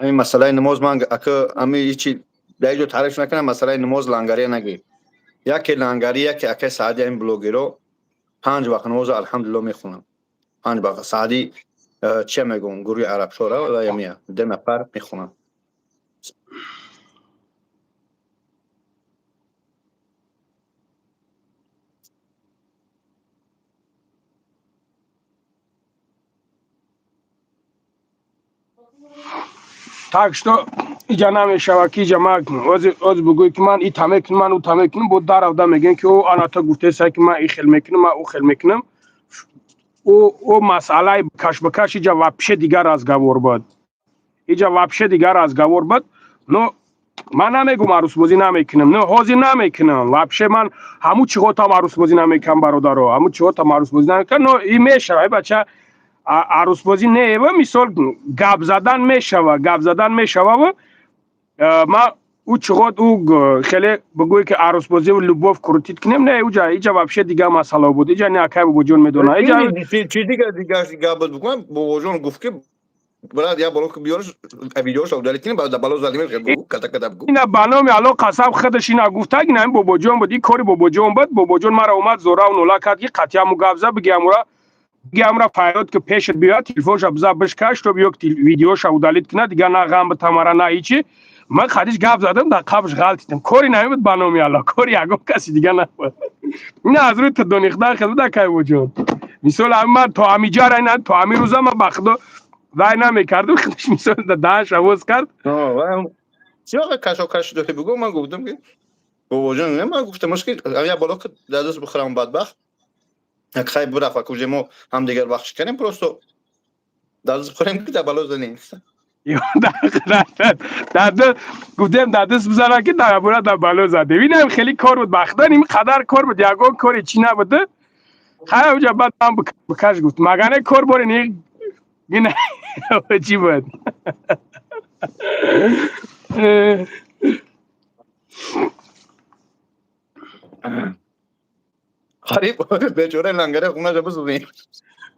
Ҳамин масъалаи намоз, ман ака ами ҳичи дар ҷо таъриф накунам. Масъалаи намоз лангария нагӣ, яке лангари, яке акаи Саади. Ҳамин блогеро панҷ вақт намозо, алҳамдулилло, мехонам, панҷ вақт. Саади чия мегӯм, гурӯҳи арабшора ва ямия ду нафар мехонам. Так что иҷа намешава, ки иҷа ман оз бугӯй, ки ман ита мекунам, ман ута мекунам, бо даравда мегӯем, ки ӯ аната гуфтеса, ки ман и хел мекунам, ман ӯ хел мекунам. Ӯ масъалаи кашбакаш иҷа вообще дигар разговор буд, иҷа вообще дигар разговор буд. Но ман намегум арӯсбозӣ намекунам, но ҳозир намекунам вообще. Ман ҳамун чиғотам арӯсбозӣ намекунам, бародаро, ҳамун чиғотам арӯсбозӣ намекунам. Но и мешава, бача, арӯсбозӣ не, мисол, гап задан мешава, гап задан мешава. Ман ӯ чиғот ӯ хеле бигӯе, ки арӯсбозӣ, любовь крутить кунем, не, уҷа иҷа вообще дигар масъала буд. Иҷа не, акай Бобоҷон медона, иҷа. Чи дигар гап буд? Букман Бобоҷон гуфт, ки брат, я боло биёрш, видеоша удалить кунем, баъд бало задим, ката ката бигӯ. Ина ба номи Алло қасам, худаш ина гуфтаг, ина ин Бобоҷон буд, ин кори Бобоҷон буд. Бобоҷон мара омад, зораву нола кард, ки қатъиаму гап за, бигиамура, бигиамра фарёд, ки пешат биёяд, телефонша биза, бишкаш, то биё видеоша удалить кунад, дигар на ғам битамара, на ҳичи. Ман хадиш гап задам, дар қабш ғалтидам. Кори намебуд, ба номи Алло, кори ягон каси дига набуд. Ина аз рӯи тдонихдан хел буд, акай Бобоҷон. Мисол, ман то ҳамиҷара, ина то ҳамин рӯза ман ба худо вай намекардам, худаш, мисол, даҳанш овоз кард. Сиёға кашокаш дохи бугӯ. Ман гуфтам, ки Бобоҷон, не, ман гуфтам, ки я боло ки дадус бихӯрам, бадбахт, як хай бурафт, ак уже мо ҳамдигар бахш кардем, просто дадус бихӯрем, ки дар бало занем. Гуфтем, дадус бизана, ки дар дар бало задем. Инам хеле кор буд, бахтан ин қадар кор буд, ягон кори чӣ набуд. Хай, уҷа баъд ман бикаш гуфт, магане кор боре не. Чӣ буд? Қариб бечора лангаре хонаша бисӯзем.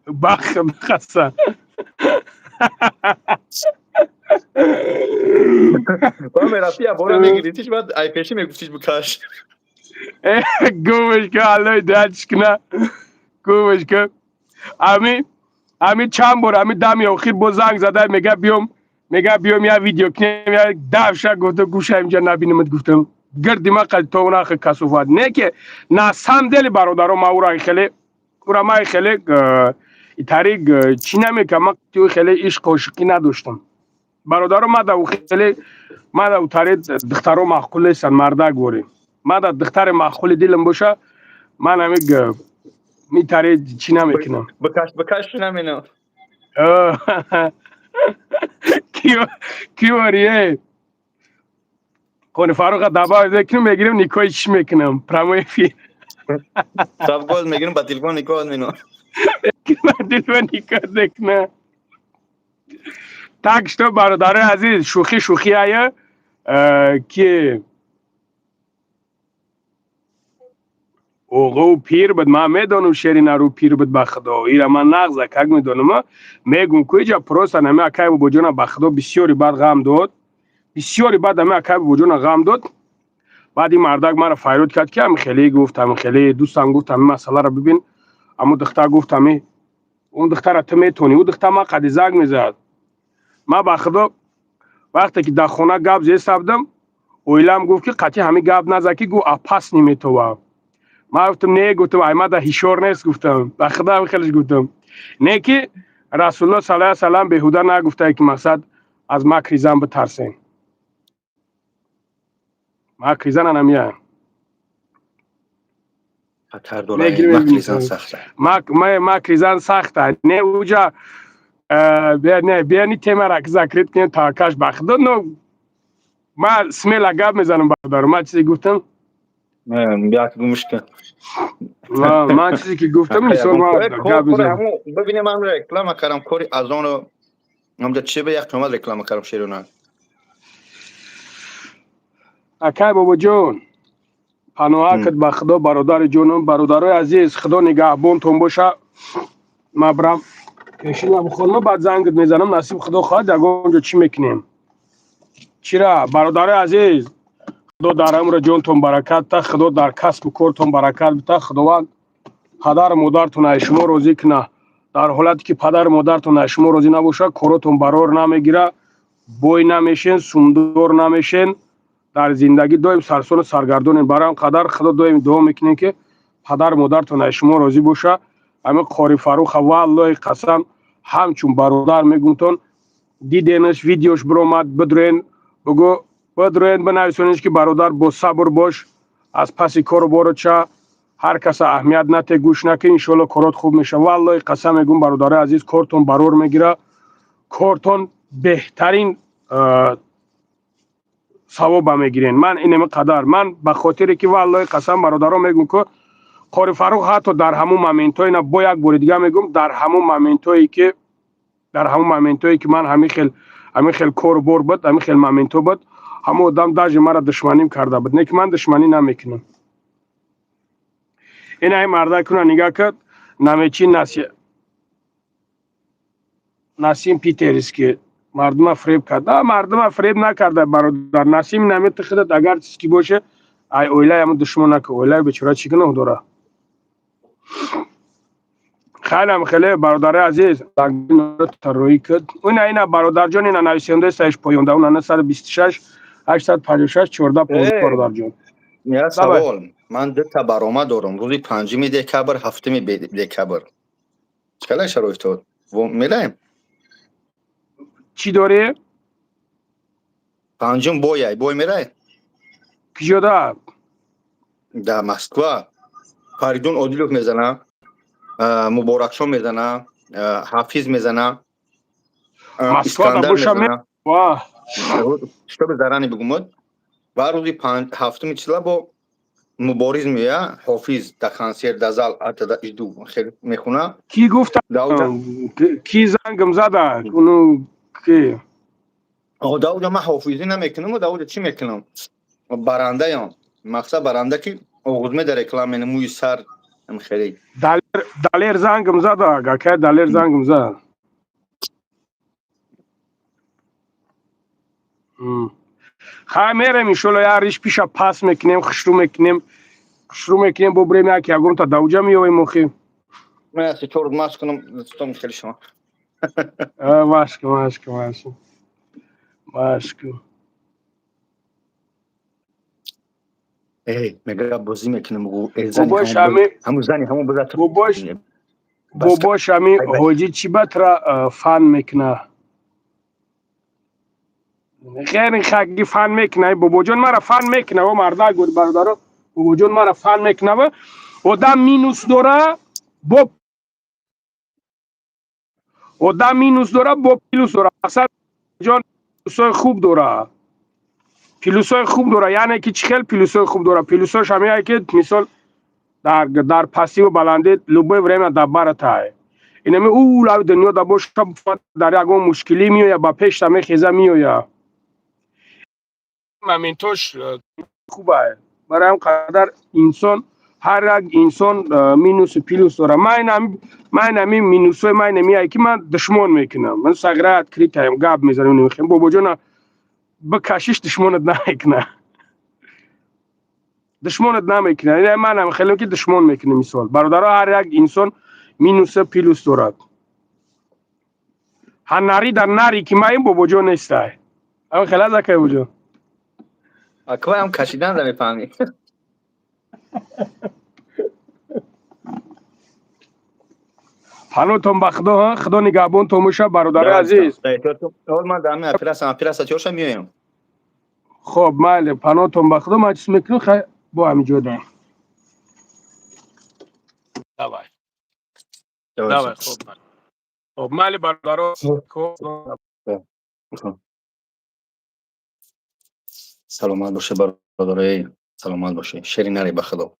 Бах хаса. Ба мерафти я бора мегирифтиш, баъд ай пеши мегуфтиш бикаш. Гумаш ка, аллои дачш куна. Гумаш ка. Ами чанд бор ами дами охир бо занг зада мега биём, мега биём я видео кунем, я давша гуфта гӯша инҷа набинамад гуфтам. Гирди ма қад то нахи касофат. Не ки на самом деле бародаро ма ура хеле ура ма хеле итари чӣ намекам, ма ту хеле ишқ ошиқӣ надоштам. Бародаро ма да хеле ма да утари духтаро маъқул нестанд, мардак ворем. Ма да духтари маъқули дилам боша, ман ами митари чӣ намекунам. Бикаш бикаш намена. Киворие? Қони Фаруха даба мекунам, мегирем никоҳи чӣ мекунам? Прямой эфир. Саб гоз мегирем ба телефон никоҳ менам. Ба телефон никоҳ мекунам. Так что бародарои азиз, шӯхӣ шӯхӣ ая, ки оғо пир буд, ман медонам шери нару пир буд ба худо. Ира ман нағза как медонам, мегум ку иҷа просто нами акай бобоҷона ба худо бисёри бад ғам дод. Бисёри бад ами акай бобоҷона ғам дод. Баъд ин мардак маро файрод кард ки ами хеле гуфт, ами хеле дӯстам гуфт, ами масъаларо бибин. Аммо духтар гуфт, ами он духтара ту метонӣ. Ӯ духтар ман қади занг мезад. Ман ба худо вақте ки дар хона гап зеста будам, оилаам гуфт ки қатъи ҳами гап наза ки гу опасни метова. Ман гуфтам не, гуфтам ай мада ҳишор нест гуфтам. Ба худо ҳами хелеш гуфтам. Не ки Расулуллоҳ саллаллоҳу алайҳи васаллам беҳуда нагуфта ки мақсад аз макри зан битарсем. Макри зан анамия. Хатар дора, макри зан сахта. Макри зан сахта. Не уҷа не биёни темара закрит кунем таваккаш ба худо, но ман смела гап мезанам бародар. Ман чизе гуфтам? Як гумушка. Ман чизе ки гуфтам, мисол ман гап мезанам. Бибинем ман реклама кардам кори азонро. Амҷа че ба як томад реклама кардам шерона. Акай бобоҷон, паноҳа кад ба худо бародари ҷонам, бародарои азиз, худо нигаҳбонтон боша. Ман брам пешина бихонам, баъд зангат мезанам, насиб худо хоҳад, ягон ҷо чӣ мекунем. Чира, бародарои азиз, худо дар амри ҷонтон баракат та, худо дар касбу кортон баракат бита, худованд падару модартон аз шумо розӣ куна. Дар ҳолате ки падару модартон аз шумо розӣ набошад, коротон барор намегира, бой намешен, сумдор намешен, дар зиндагӣ доим сарсону саргардонем. Барои ҳам қадар худо доим дуо мекунем ки падару модартон аз шумо розӣ боша. Ҳамин Қори Фаруха валлоҳи қасам ҳамчун бародар мегумтон, диденаш видеош биромад, бидурен бугӯ, бидурен бинависонеш ки бародар бо сабр бош, аз паси кору бору ча ҳар каса аҳамият нате, гӯш накун, иншоалло корот хуб меша. Валлоҳи қасам мегӯм бародарои азиз, кортон барор мегира, кортон беҳтарин савоба мегирен. Ман инами қадар ман ба хотире ки валлоҳи қасам бародаро мегӯм ки Қори Фарух ҳатто дар ҳамун моментҳое на бо як бори дига мегӯм, дар ҳамун моментҳое ки ман ҳамин хел кору бор буд, ҳамин хел моментҳо буд, ҳамон одам даже мара душманим карда буд. Не ки ман душманӣ намекунам. Ин ай марда куна нигаҳ кард, намечи Насим Питерис ки мардума фреб кард. Мардума фреб накарда бародар. Насим намети худат агар чиз ки боше, ай оилаи ҳамун душмон накун. Оилаи бечора чӣ гуноҳ дора? Хайлам хеле бародари азиз, тарроҳӣ кард. Ина ина бародарҷон, ина нависондаи саиш поёнда, уна 926 856 14 15 бародарҷон. Я савол. Ман дута баромад дорам. Рӯзи 5 декабр, 7 декабр. Чӣ шароит мелаем? Чӣ дорӣ? Панҷум бояй, бой мерай? Киҷода? Дар Москва. Фаридун Одилов мезана, Муборакшо мезана, Ҳафиз мезана, Москва боша мезана. Шитоби зарани бигумод. Ва рӯзи ҳафтуми чила бо Мубориз мея, Ҳофиз да консерт, да зал атада иду хеле мехуна. Ки гуфта? Дауда. Ки зангм зада? Ну ки? Дауда, ман ҳофизӣ намекунам, дауда чӣ мекунам? Барандаям. Мақсад баранда ки оғузме дар реклама мӯи сар хеле. Далер зангм зада, акай Далер зангм зад. Хай, мерем, иншолло, як риш пиша пас мекунем, хушрӯ мекунем, хушрӯ мекунем, бо брем як ягонта давҷа меёвем охи. Ман чор машқ кунам, стом хеле шумо. Машқ, машқ, машқ, машқ. Эй, мега бозӣ мекунем. Ҳамун зани ҳамун боза. Бобош, ами ҳоҷӣ чӣ батра фан мекуна? Хеле хаги фан мекуна. Бобоҷон мара фан мекуна, о мардак гуд, бародаро, бобоҷон мара фан мекуна. Одам минус дора, бо одам минус дора, бо плюс дора. Мақсад ҷон плюсои хуб дора, плюсои хуб дора. Яъне ки чӣ хел плюсои хуб дора? Плюсош ҳамяе ки мисол дар пастиву баландӣ любое время дар баратай. Инами ӯ лави дунё да боша, дар ягон мушкилӣ меоя, ба пешта мехеза, меоя. Моментош хубае. Барои ҳам қадар инсон, ҳар як инсон минусу плюс дора. Ман ами минусои ман намияе ки ман душмон мекунам. Ман сагра открытаем гап мезанем, намехем. Бобоҷона, бикашиш, душмонат намекуна, душмонат намекуна. Манам хеле ки душмон мекунем. Мисол, бародаро, ҳар як инсон минуса плюс дорад. Ҳа, нари дар нари ки маим бобоҷон нестай. Ам хела закай, бобоҷон. Акваям кашидан намефаҳмӣ. Панотон ба Худо, Худо нигаҳбонтон боша, бародари азиз. Ман дар операция чорша меоям. Хоб, майли, панотон ба Худо. Ман чиз мекунам, хай, бо ҳамин ҷо да. Давай, давай. Хоб, хоб, майли, бародаро. Саломат боше, бародарои, саломат боше. Шери наре, ба Худо.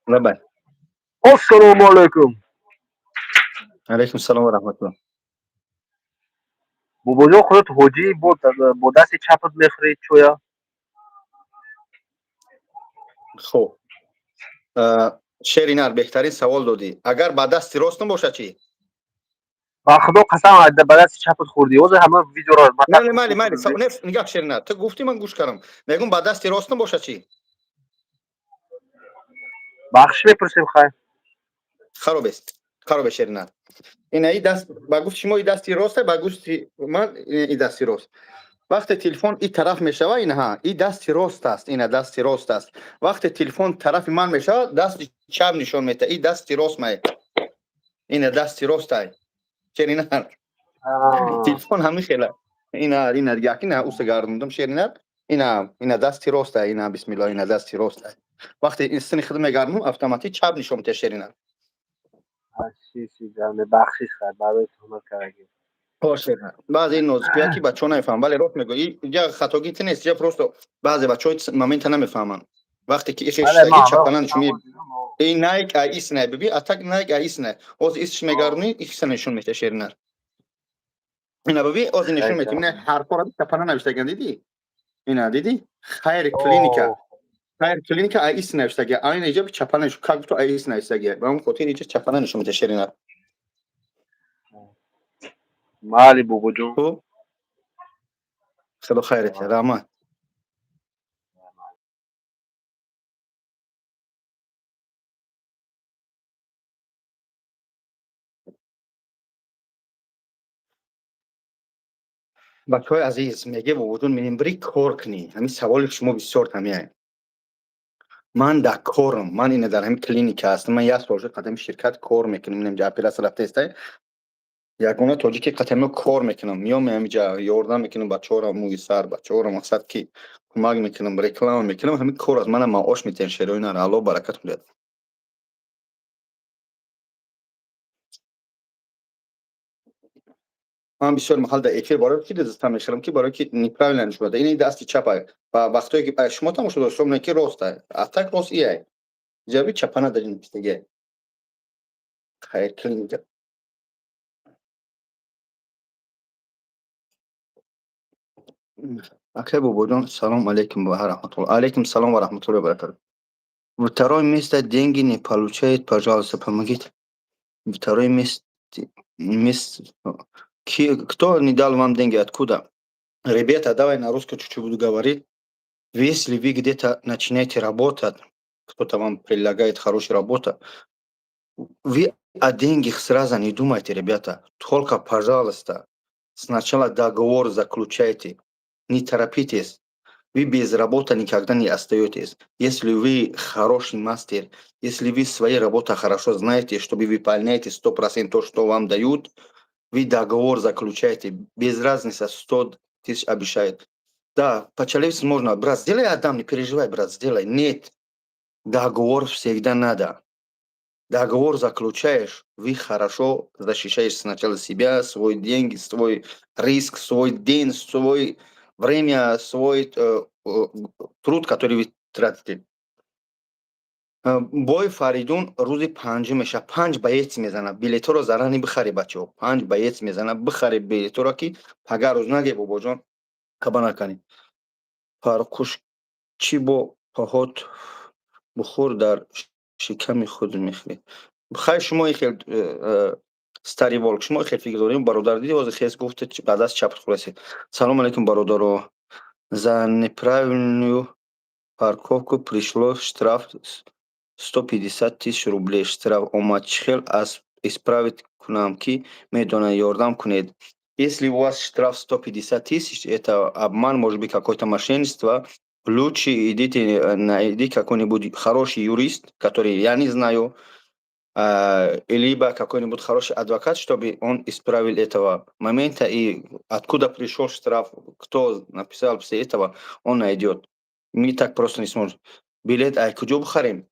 Лабай. Ассалому алайкум. Алайкум салом ва раҳматуллоҳ. Бобоҷон, худат ҳоҷӣ, бо дасти чапат мехӯрӣ чоя? Хуб, шери нар, беҳтарин савол додӣ. Агар ба дасти ростам бошад чӣ? Ба Худо қасам, ба дасти чапат хӯрдӣ. Ҳозир ҳама видеоро Майли, майли, майли, нигаҳ, шери нар, ту гуфтӣ, ман гӯш кардам. Мегӯм, ба дасти ростам бошад чӣ? Бахшиш мепурсем, хай. Хароб аст, хароб, шери нар. Ина и даст, ба гуфти шумо и дасти рост, ба гуфти ман и дасти рост. Вақте телефон и тараф мешава, инҳа и дасти рост аст, ина дасти рост аст. Вақте телефон тарафи ман мешава, дасти чап нишон медиҳад. И дасти рост май, ина дасти ростай, шеринар. Телефон ҳамин хела. Ина, ина, якина уста гардондам, шеринар. Ина, ина дасти ростай, ина, бисмилло, ина дасти ростай. Вақте сини худ мегардонам, автоматик чап нишон медиҳад, шеринар. Бахшиш, хай, барои туҳмат кардагӣ. Баъзе ин нозикия ки бачаҳо намефаҳманд, бале, рост мегӯ. Ҷа хатогӣ ти нест, ҷа просто баъзе бачаҳо момента намефаҳманд. Вақте ки ихештаги чапана нишон, ин найк а иснай, биби, атак найк а иснай. Ҳозир исш мегардонӣ, ихса нишон медиҳад, шеринар. Ина биби, ҳозир нишон медиҳад. Ина ҳарфҳоро чапана навиштаган, дидӣ? Ина дидӣ? Хайр клиника, хайр клиника, а ис навиштага. А ина иҷа чапана нишон, как будто а ис навиштага. Ба он хотир иҷа чапана нишон медиҳад, шеринар. Майли, бобоҷон. Хуб, хело хайрат, раҳмат. Бачаҳои азиз, меге бобоҷон, минбари кор кунӣ. Ҳамин саволи шумо бисёр тамиай. Ман дар корам, ман ина дар ҳамин клиника ҳастам. Ман як сол шуд қадами ширкат кор мекунам. Инам операция рафтаистай. Ягона тоҷики қатами кор мекунам, меом ҳамиҷа, ёрдам мекунам бачаҳоро, мӯи сар бачаҳоро, мақсад ки кӯмак мекунам, реклама мекунам. Ҳамин кор аст, мана маош метиҳам, шерои нар, Алло баракат кунад. Ман бисёр маҳал дар эфир барои ки дастам мехӯрам, ки барои ки неправильно нишон дода. Ин дасти чапа ва вақтое ки шумо тамошо дошта ки роста, а так рост ияй. Ҷаби чапа надарин пистаги. Хайр, клиника. Акай Бобоҷон, салом алейкум ва раҳматуллоҳ. Алейкум салом ва раҳматуллоҳи ва баракатуҳ. Второе место деньги не получает, пожалуйста, помогите. Второе место, место. Кто не дал вам деньги? Откуда? Ребята, давай на русском чуть-чуть буду говорить. Если вы где-то начинаете работать, кто-то вам предлагает хорошую работу, вы о деньгах сразу не думайте, ребята. Только, пожалуйста, сначала договор заключайте. Не торопитесь. Вы без работы никогда не остаетесь. Если вы хороший мастер, если вы своей работы хорошо знаете, чтобы выполняете 100% то, что вам дают, вы договор заключаете. Без разницы, 100 тысяч обещают. Да, по-человечески можно. Брат, сделай, отдам, не переживай, брат, сделай. Нет, договор всегда надо. Договор заключаешь, вы хорошо защищаешь сначала себя, свой деньги, свой риск, свой день, свой время, свой труд, который вы тратите. Бой Фаридун рӯзи панҷум мешавад. Панҷ боец мезанад. Билетҳоро заранее бихаред, бачаҳо. Панҷ боец мезанад, бихаред билетҳоро, ки пага рӯз наге, бобоҷон, каба накунед. Фарқуш чӣ бо паҳот бухӯр дар шиками худ мехӯред. Хай, шумо хел старый волк, шумо хел фикр дорем, бародар, диди, ҳозир хес гуфт, ба даст чап хӯрасед. Салом алейкум, бародаро. За неправильную парковку пришло штраф 150 тысяч рублей. Штраф омад, чӣ хел аз исправить кунам, ки медонад, ёрдам кунед. Если у вас штраф 150 тысяч, это обман, может быть, какое-то мошенничество. Лучше идите, найди какой-нибудь хороший юрист, который я не знаю, либо какой-нибудь хороший адвокат, чтобы он исправил этого момента и откуда пришел штраф, кто написал все этого, он найдет. Мы так просто не сможем. Билет ай куҷо бихарем?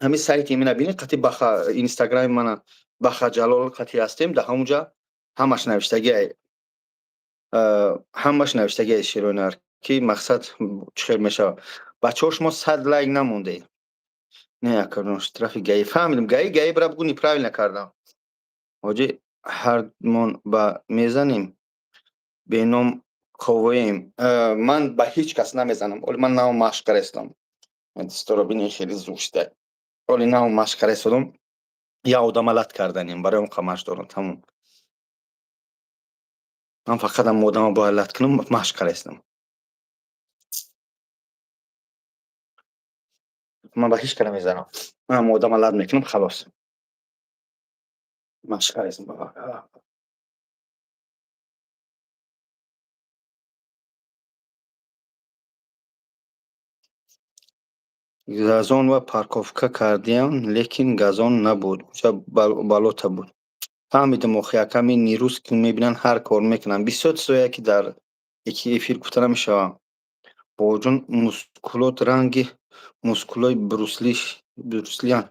Ҳамин сайти мена бинед, қати баха инстаграми мана Баха Ҷалол қати ҳастем, дар ҳамунҷа ҳамаш навиштагиай. Ҳамаш навиштагиай, шеронар, ки мақсад чӣ хел мешавад. Бачаҳо, шумо 100 лайк намондед. Не, акаҷон, штрафи ГАИ фаҳмидем. ГАИ, ГАИ бира бугӯ, неправильно кардам. Ҳоҷӣ, ҳардмон ба мезанем, беном ковоем. Ман ба ҳеҷ кас намезанам. Оли ман нав машқ карестам. Дастора бинед, хеле зур шуда. Оли нав машқ карестодам. Як одама лат карданем, барои он машқ дорам, тамом. Ман фақат ам одама бояд лат кунам, машқ карестам. Ман ба ҳеҷ ка намезанам. Ман ам одама лат мекунам, халос. Машқ карестам. Газон ва парковка кардиям, лекин газон набуд. Уҷа болота буд. Фаҳмидам, охи, яками нерӯз ки мебинанд, ҳар кор мекунанд. Бисёр чизое ки дар яки эфир гуфта намешавад. Бобоҷон, мускулот ранги мускулои Бруслиян.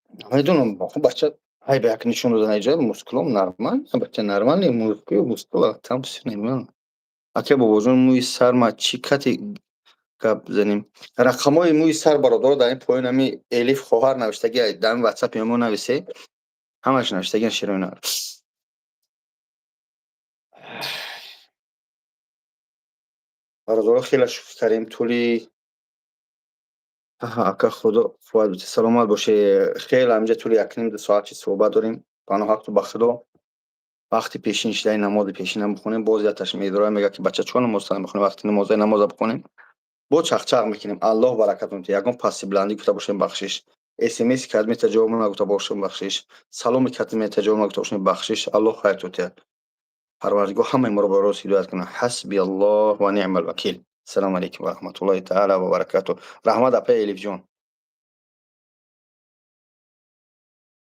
Намедонам, бача ҳай ба як нишон додан иҷа мускулом нормально, бача нормальный мускул, мускула там всё нормально. Ака бобоҷон, мӯи сар ма чӣ кати гап занем? Рақамҳои мӯи сар, бародаро, дар ин поён ҳами Элиф хоҳар навиштаги, дар ин ватсапи мо нависе. Ҳамаш навиштагиан, шероина. Бародаро, хеле шукр кардем тӯли ака, худо қувват бите, саломат боше. Хеле ҳаминҷа тӯли якним ду соат чи суҳбат дорем. Паноҳ ҳақту ба худо. Вақти пешин шидаи намози пешина бихонем, боз яташ медорад, мегӯяд ки бача чо намоз мехонем, вақти намозаи намоза бихонем. Боз чақчақ мекунем. Аллоҳ баракатон диҳад. Ягон пасти баландӣ гуфта бошем, бахшиш. СМС кард мета ҷавоб нагуфта бошем, бахшиш. Саломи кард мета ҷавоб нагуфта бошем, бахшиш. Аллоҳ хайртон диҳад. Парвардигор ҳамаи моро ба рост ҳидоят кунад. Ҳасби Аллоҳ ва ниъмал вакил. Ассалому алайкум ва раҳматуллоҳи таала ва баракатуҳ. Раҳмат, апаи Элифҷон.